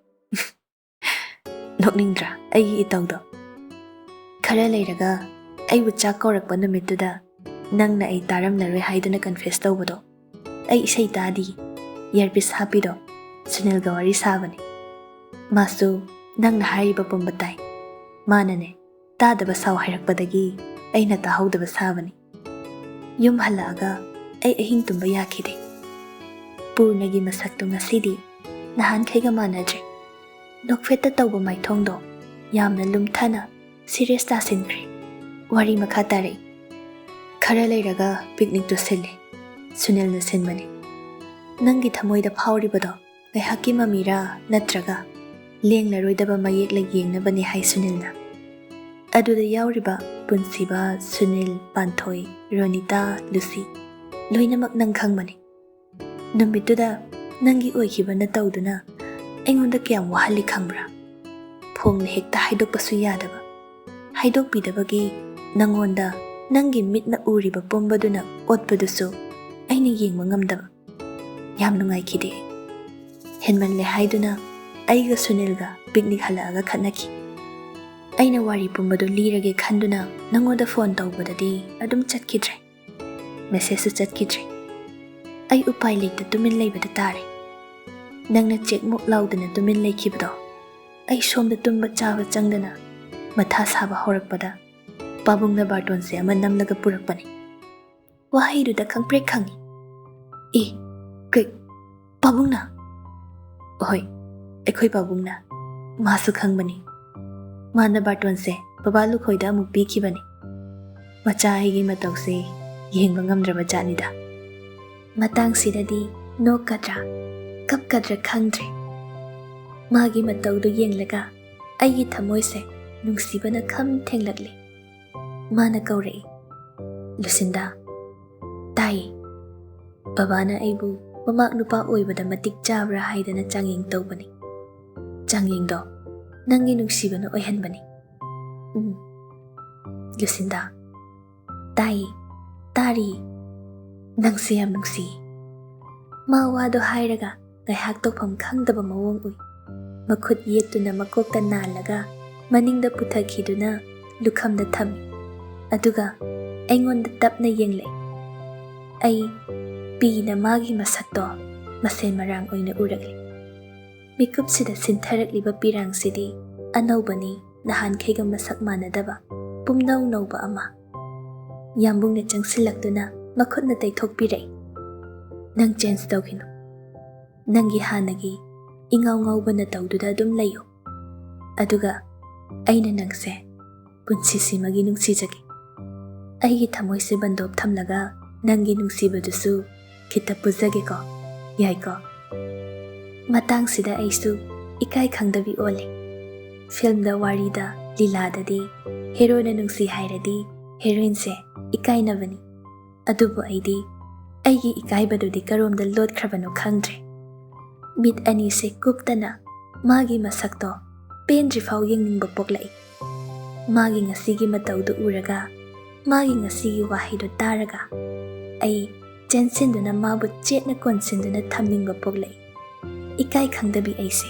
ꯅꯣꯛꯅꯤꯡꯗ꯭ꯔꯥ ꯑꯩꯒꯤ ꯏꯇꯧꯗꯣ? ꯈꯔ ꯂꯩꯔꯒ ꯑꯩꯕꯨ ꯆꯥꯛ ꯀꯧꯔꯛꯄ ꯅꯨꯃꯤꯠꯇꯨꯗ ꯅꯪꯅ ꯑꯩ ꯇꯥꯔꯝꯂꯔꯣꯏ ꯍꯥꯏꯗꯨꯅ ꯀꯟꯐꯦꯁ ꯇꯧꯕꯗꯣ꯫ ꯑꯩ ꯏꯁꯩ ꯇꯥꯗꯤ, ꯏꯌꯥꯔꯄꯤꯁ ꯍꯥꯞꯄꯤꯗꯣ, ꯁꯨꯅꯤꯜꯒ ꯋꯥꯔꯤ ꯁꯥꯕꯅꯤ꯫ ꯃꯥꯁꯨ ꯅꯪꯅ ꯍꯥꯏꯔꯤꯕ ꯄꯨꯝꯕ ꯇꯥꯏ꯫ ꯃꯥꯅꯅꯦ, ꯇꯥꯗꯕ ꯁꯥꯎ ꯍꯥꯏꯔꯛꯄꯗꯒꯤ ꯑꯩꯅ ꯇꯥꯍꯧꯗꯕ ꯁꯥꯕꯅꯤ꯫ ꯌꯨꯝ ꯍꯜꯂꯛꯑꯒ ꯑꯩ ꯑꯍꯤꯡ ꯇꯨꯝꯕ ꯌꯥꯈꯤꯗꯦ꯫ ꯄꯨꯔꯅꯒꯤ ꯃꯁꯛꯇꯨ ꯉꯁꯤꯗꯤ ꯅꯍꯥꯟꯈꯩꯒ ꯃꯥꯟꯅꯗ꯭ꯔꯦ꯫ ꯅꯣꯛꯐꯦꯠꯇ ꯇꯧꯕ ꯃꯥꯏꯊꯣꯡꯗꯣ ꯌꯥꯝꯅ ꯂꯨꯝꯊꯅ ꯁꯤꯔꯤꯌꯁ ꯇꯥꯁꯤꯟꯈ꯭ꯔꯦ꯫ ꯋꯥꯔꯤ ꯃꯈꯥ ꯇꯥꯔꯛꯏ꯫ ꯈꯔ ꯂꯩꯔꯒ ꯄꯤꯛꯅꯤꯛꯇꯨ ꯁꯤꯜꯂꯤ꯫ ꯁꯨꯅꯤꯜꯅ ꯁꯤꯟꯕꯅꯤ꯫ ꯅꯪꯒꯤ ꯊꯃꯣꯏꯗ ꯐꯥꯎꯔꯤꯕꯗꯣ ꯉꯥꯏꯍꯥꯛꯀꯤ ꯃꯃꯤꯔꯥ ꯅꯠꯇ꯭ꯔꯒ ꯂꯦꯡꯂꯔꯣꯏꯗꯕ ꯃꯌꯦꯛꯂ ꯌꯦꯡꯅꯕꯅꯤ ꯍꯥꯏ ꯁꯨꯅꯤꯜꯅ꯫ ꯑꯗꯨꯗ ꯌꯥꯎꯔꯤꯕ ꯄꯨꯟꯁꯤꯕ, ꯁꯨꯅꯤꯜ, ꯄꯥꯟꯊꯣꯏ, ꯔꯣꯅꯤꯇꯥ, ꯂꯨꯁꯤ ꯂꯣꯏꯅꯃꯛ ꯅꯪ ꯈꯪꯕꯅꯤ꯫ ꯅꯨꯃꯤꯠꯇꯨꯗ ꯅꯪꯒꯤ ꯑꯣꯏꯈꯤꯕ ꯅꯇꯧꯗꯨꯅ ꯑꯩꯉꯣꯟꯗ ꯀꯌꯥꯝ ꯋꯥꯍꯜꯂꯤ ꯈꯪꯕ꯭ꯔꯥ? ꯐꯣꯡꯅ ꯍꯦꯛꯇ ꯍꯥꯏꯗꯣꯛꯄꯁꯨ ꯌꯥꯗꯕ꯫ ꯍꯥꯏꯗꯣꯛꯄꯤꯗꯕꯒꯤ ꯅꯪꯉꯣꯟꯗ ꯅꯪꯒꯤ ꯃꯤꯠꯅ ꯎꯔꯤꯕ ꯄꯨꯝꯕꯗꯨꯅ ꯑꯣꯠꯄꯗꯨꯁꯨ ꯑꯩꯅ ꯌꯦꯡꯕ ꯉꯝꯗꯕ꯫ ꯌꯥꯝ ꯅꯨꯡꯉꯥꯏꯈꯤꯗꯦ꯫ ꯍꯦꯟꯃꯜꯂꯦ ꯍꯥꯏꯗꯨꯅ ꯑꯩꯒ ꯁꯨꯅꯤꯜꯒ ꯄꯤꯛꯅꯤꯛ ꯍꯜꯂꯛꯑꯒ ꯈꯠꯅꯈꯤ꯫ ꯑꯩꯅ ꯋꯥꯔꯤ ꯄꯨꯝꯕꯗꯨ ꯂꯤꯔꯒꯦ ꯈꯟꯗꯨꯅ ꯅꯪꯉꯣꯟꯗ ꯐꯣꯟ ꯇꯧꯕꯗꯗꯤ ꯑꯗꯨꯝ ꯆꯠꯈꯤꯗ꯭ꯔꯦ꯫ ꯃꯦꯁꯦꯖꯁꯨ ꯆꯠꯈꯤꯗ꯭ꯔꯦ꯫ ꯑꯩ ꯎꯄꯥꯏ ꯂꯩꯇ ꯇꯨꯃꯤꯟ ꯂꯩꯕꯗ ꯇꯥꯔꯦ꯫ ꯅꯪꯅ ꯆꯦꯛꯃꯨꯛ ꯂꯥꯎꯗꯅ ꯇꯨꯃꯤꯟ ꯂꯩꯈꯤꯕꯗꯣ ꯑꯩ ꯁꯣꯝꯗ ꯇꯨꯝꯕ ꯆꯥꯕ ꯆꯪꯗꯅ ꯃꯊꯥ ꯁꯥꯕ ꯍꯧꯔꯛꯄꯗ ꯄꯥꯕꯨꯡꯅ ꯕꯥꯔꯇꯣꯟꯁꯦ ꯑꯃ ꯅꯝꯂꯒ ꯄꯨꯔꯛꯄꯅꯤ꯫ ꯋꯥꯍꯩꯗꯨꯗ ꯈꯪꯄ꯭ꯔꯦꯛ ꯈꯪꯉꯤ꯫ "ꯑꯦ, ꯀꯩ, ꯄꯥꯕꯨꯡꯅ?" "ꯍꯣꯏ, ꯑꯩꯈꯣꯏ ꯄꯥꯕꯨꯡꯅ꯫ ꯃꯥꯁꯨ ꯈꯪꯕꯅꯤ꯫ ꯃꯥꯅ ꯕꯥꯔꯇꯣꯟꯁꯦ ꯕꯕꯥ ꯂꯨꯈꯣꯏꯗ ꯑꯃꯨꯛ ꯄꯤꯈꯤꯕꯅꯤ꯫ ꯃꯆꯥ ꯑꯩꯒꯤ ꯃꯇꯧꯁꯦ ꯌꯦꯡꯕ ꯉꯝꯗ꯭ꯔꯕ ꯖꯥꯠꯅꯤꯗ꯫ ꯃꯇꯥꯡꯁꯤꯗꯗꯤ ꯅꯣꯛꯀꯗ꯭ꯔꯥ, ꯀꯞꯀꯗ꯭ꯔꯥ ꯈꯪꯗ꯭ꯔꯦ꯫ ꯃꯥꯒꯤ ꯃꯇꯧꯗꯨ ꯌꯦꯡꯂꯒ ꯑꯩꯒꯤ ꯊꯃꯣꯏꯁꯦ ꯅꯨꯡꯁꯤꯕꯅ ꯈꯝ ꯊꯦꯡꯂꯛꯂꯤ꯫ ꯃꯥꯅ ꯀꯧꯔꯛꯏ, "ꯂꯨꯁꯤꯟꯗꯥ꯫" "ꯇꯥꯏꯌꯦ꯫" "ꯕꯕꯥꯅ ꯑꯩꯕꯨ ꯃꯃꯥꯛ ꯅꯨꯄꯥ ꯑꯣꯏꯕꯗ ꯃꯇꯤꯛ ꯆꯥꯕ꯭ꯔꯥ ꯍꯥꯏꯗꯅ ꯆꯥꯡꯌꯦꯡ ꯇꯧꯕꯅꯤ꯫ ꯆꯥꯡꯌꯦꯡꯗꯣ ꯅꯪꯒꯤ ꯅꯨꯡꯁꯤꯕꯅ ꯑꯣꯏꯍꯟꯕꯅꯤ꯫" "ꯎꯝ꯫" "ꯂꯨꯁꯤꯟꯗꯥ꯫" "ꯇꯥꯏꯌꯦ, ꯇꯥꯔꯤꯌꯦ꯫" "ꯅꯪꯁꯦ ꯌꯥꯝ ꯅꯨꯡꯁꯤꯌꯦ꯫" ꯃꯥ ꯋꯥꯗꯣ ꯍꯥꯏꯔꯒ ꯉꯥꯏꯍꯥꯛ ꯇꯧꯐꯝ ꯈꯪꯗꯕ ꯃꯑꯣꯡ ꯎꯏ꯫ ꯃꯈꯨꯠ ꯌꯦꯠꯇꯨꯅ ꯃꯀꯣꯛꯇ ꯅꯥꯜꯂꯒ ꯃꯅꯤꯡꯗ ꯄꯨꯊꯈꯤꯗꯨꯅ ꯂꯨꯈꯝꯗ ꯊꯝꯃꯤ꯫ ꯑꯗꯨꯒ ꯑꯩꯉꯣꯟꯗ ꯇꯞꯅ ꯌꯦꯡꯂꯛꯏ꯫ ꯑꯩ ꯄꯤꯅ ꯃꯥꯒꯤ ꯃꯁꯛꯇꯣ ꯃꯁꯦꯟ ꯃꯔꯥꯡ ꯑꯣꯏꯅ ꯎꯔꯛꯂꯤ꯫ ꯃꯤꯀꯨꯞꯁꯤꯗ ꯁꯤꯟꯊꯔꯛꯂꯤꯕ ꯄꯤꯔꯥꯡꯁꯤꯗꯤ ꯑꯅꯧꯕꯅꯤ, ꯅꯍꯥꯟꯈꯩꯒ ꯃꯁꯛ ꯃꯥꯟꯅꯗꯕ, ꯄꯨꯝꯅꯧ ꯅꯧꯕ ꯑꯃ꯫ ꯌꯥꯝꯕꯨꯡꯅ ꯆꯪꯁꯤꯜꯂꯛꯇꯨꯅ ꯃꯈꯨꯠꯅ ꯇꯩꯊꯣꯛꯄꯤꯔꯛꯏ꯫ "ꯅꯪ ꯆꯦꯟꯖ ꯇꯧꯈꯤꯅꯨ꯫ ꯅꯪꯒꯤ ꯍꯥꯟꯅꯒꯤ ꯏꯉꯥꯎ ꯉꯥꯎꯕ ꯅꯇꯧꯗꯨꯗ ꯑꯗꯨꯝ ꯂꯩꯌꯨ꯫ ꯑꯗꯨꯒ ꯑꯩꯅ ꯅꯪꯁꯦ ꯄꯨꯟꯁꯤꯁꯤꯃꯒꯤ ꯅꯨꯡꯁꯤꯖꯒꯦ꯫ ꯑꯩꯒꯤ ꯊꯃꯣꯏꯁꯦ ꯕꯟꯗꯣꯞ ꯊꯝꯂꯒ ꯅꯪꯒꯤ ꯅꯨꯡꯁꯤꯕꯗꯨꯁꯨ ꯈꯤꯇ ꯄꯨꯖꯒꯦꯀꯣ꯫ ꯌꯥꯏꯀꯣ?" ꯃꯇꯥꯡꯁꯤꯗ ꯑꯩꯁꯨ ꯏꯀꯥꯏ ꯈꯪꯗꯕꯤ ꯑꯣꯜꯂꯦ꯫ ꯐꯤꯜꯝꯗ, ꯋꯥꯔꯤꯗ, ꯂꯤꯂꯥꯗꯗꯤ ꯍꯦꯔꯣꯅ ꯅꯨꯡꯁꯤ ꯍꯥꯏꯔꯗꯤ ꯍꯦꯔꯣꯏꯟꯁꯦ ꯏꯀꯥꯏꯅꯕꯅꯤ꯫ ꯑꯗꯨꯕꯨ ꯑꯩꯗꯤ ꯑꯩꯒꯤ ꯏꯀꯥꯏꯕꯗꯨꯗꯤ ꯀꯔꯣꯝꯗ ꯂꯣꯠꯈ꯭ꯔꯕꯅꯣ ꯈꯪꯗ꯭ꯔꯦ꯫ ꯃꯤꯠ ꯑꯅꯤꯁꯦ ꯀꯨꯞꯇꯅ ꯃꯥꯒꯤ ꯃꯁꯛꯇꯣ ꯄꯦꯟꯗ꯭ꯔꯤꯐꯥꯎ ꯌꯦꯡꯅꯤꯡꯕ ꯄꯣꯛꯂꯛꯏ꯫ ꯃꯥꯒꯤ ꯉꯁꯤꯒꯤ ꯃꯇꯧꯗꯨ ꯎꯔꯒ, ꯃꯥꯒꯤ ꯉꯁꯤꯒꯤ ꯋꯥꯍꯩꯗꯨ ꯇꯥꯔꯒ, ꯑꯩ ꯆꯦꯟꯁꯤꯟꯗꯨꯅ ꯃꯥꯕꯨ ꯆꯦꯠꯅ ꯀꯣꯟꯁꯤꯟꯗꯨꯅ ꯊꯝꯅꯤꯡꯕ ꯄꯣꯛꯂꯛꯏ꯫ ꯏꯀꯥꯏ ꯈꯪꯗꯕꯤ ꯑꯩꯁꯦ꯫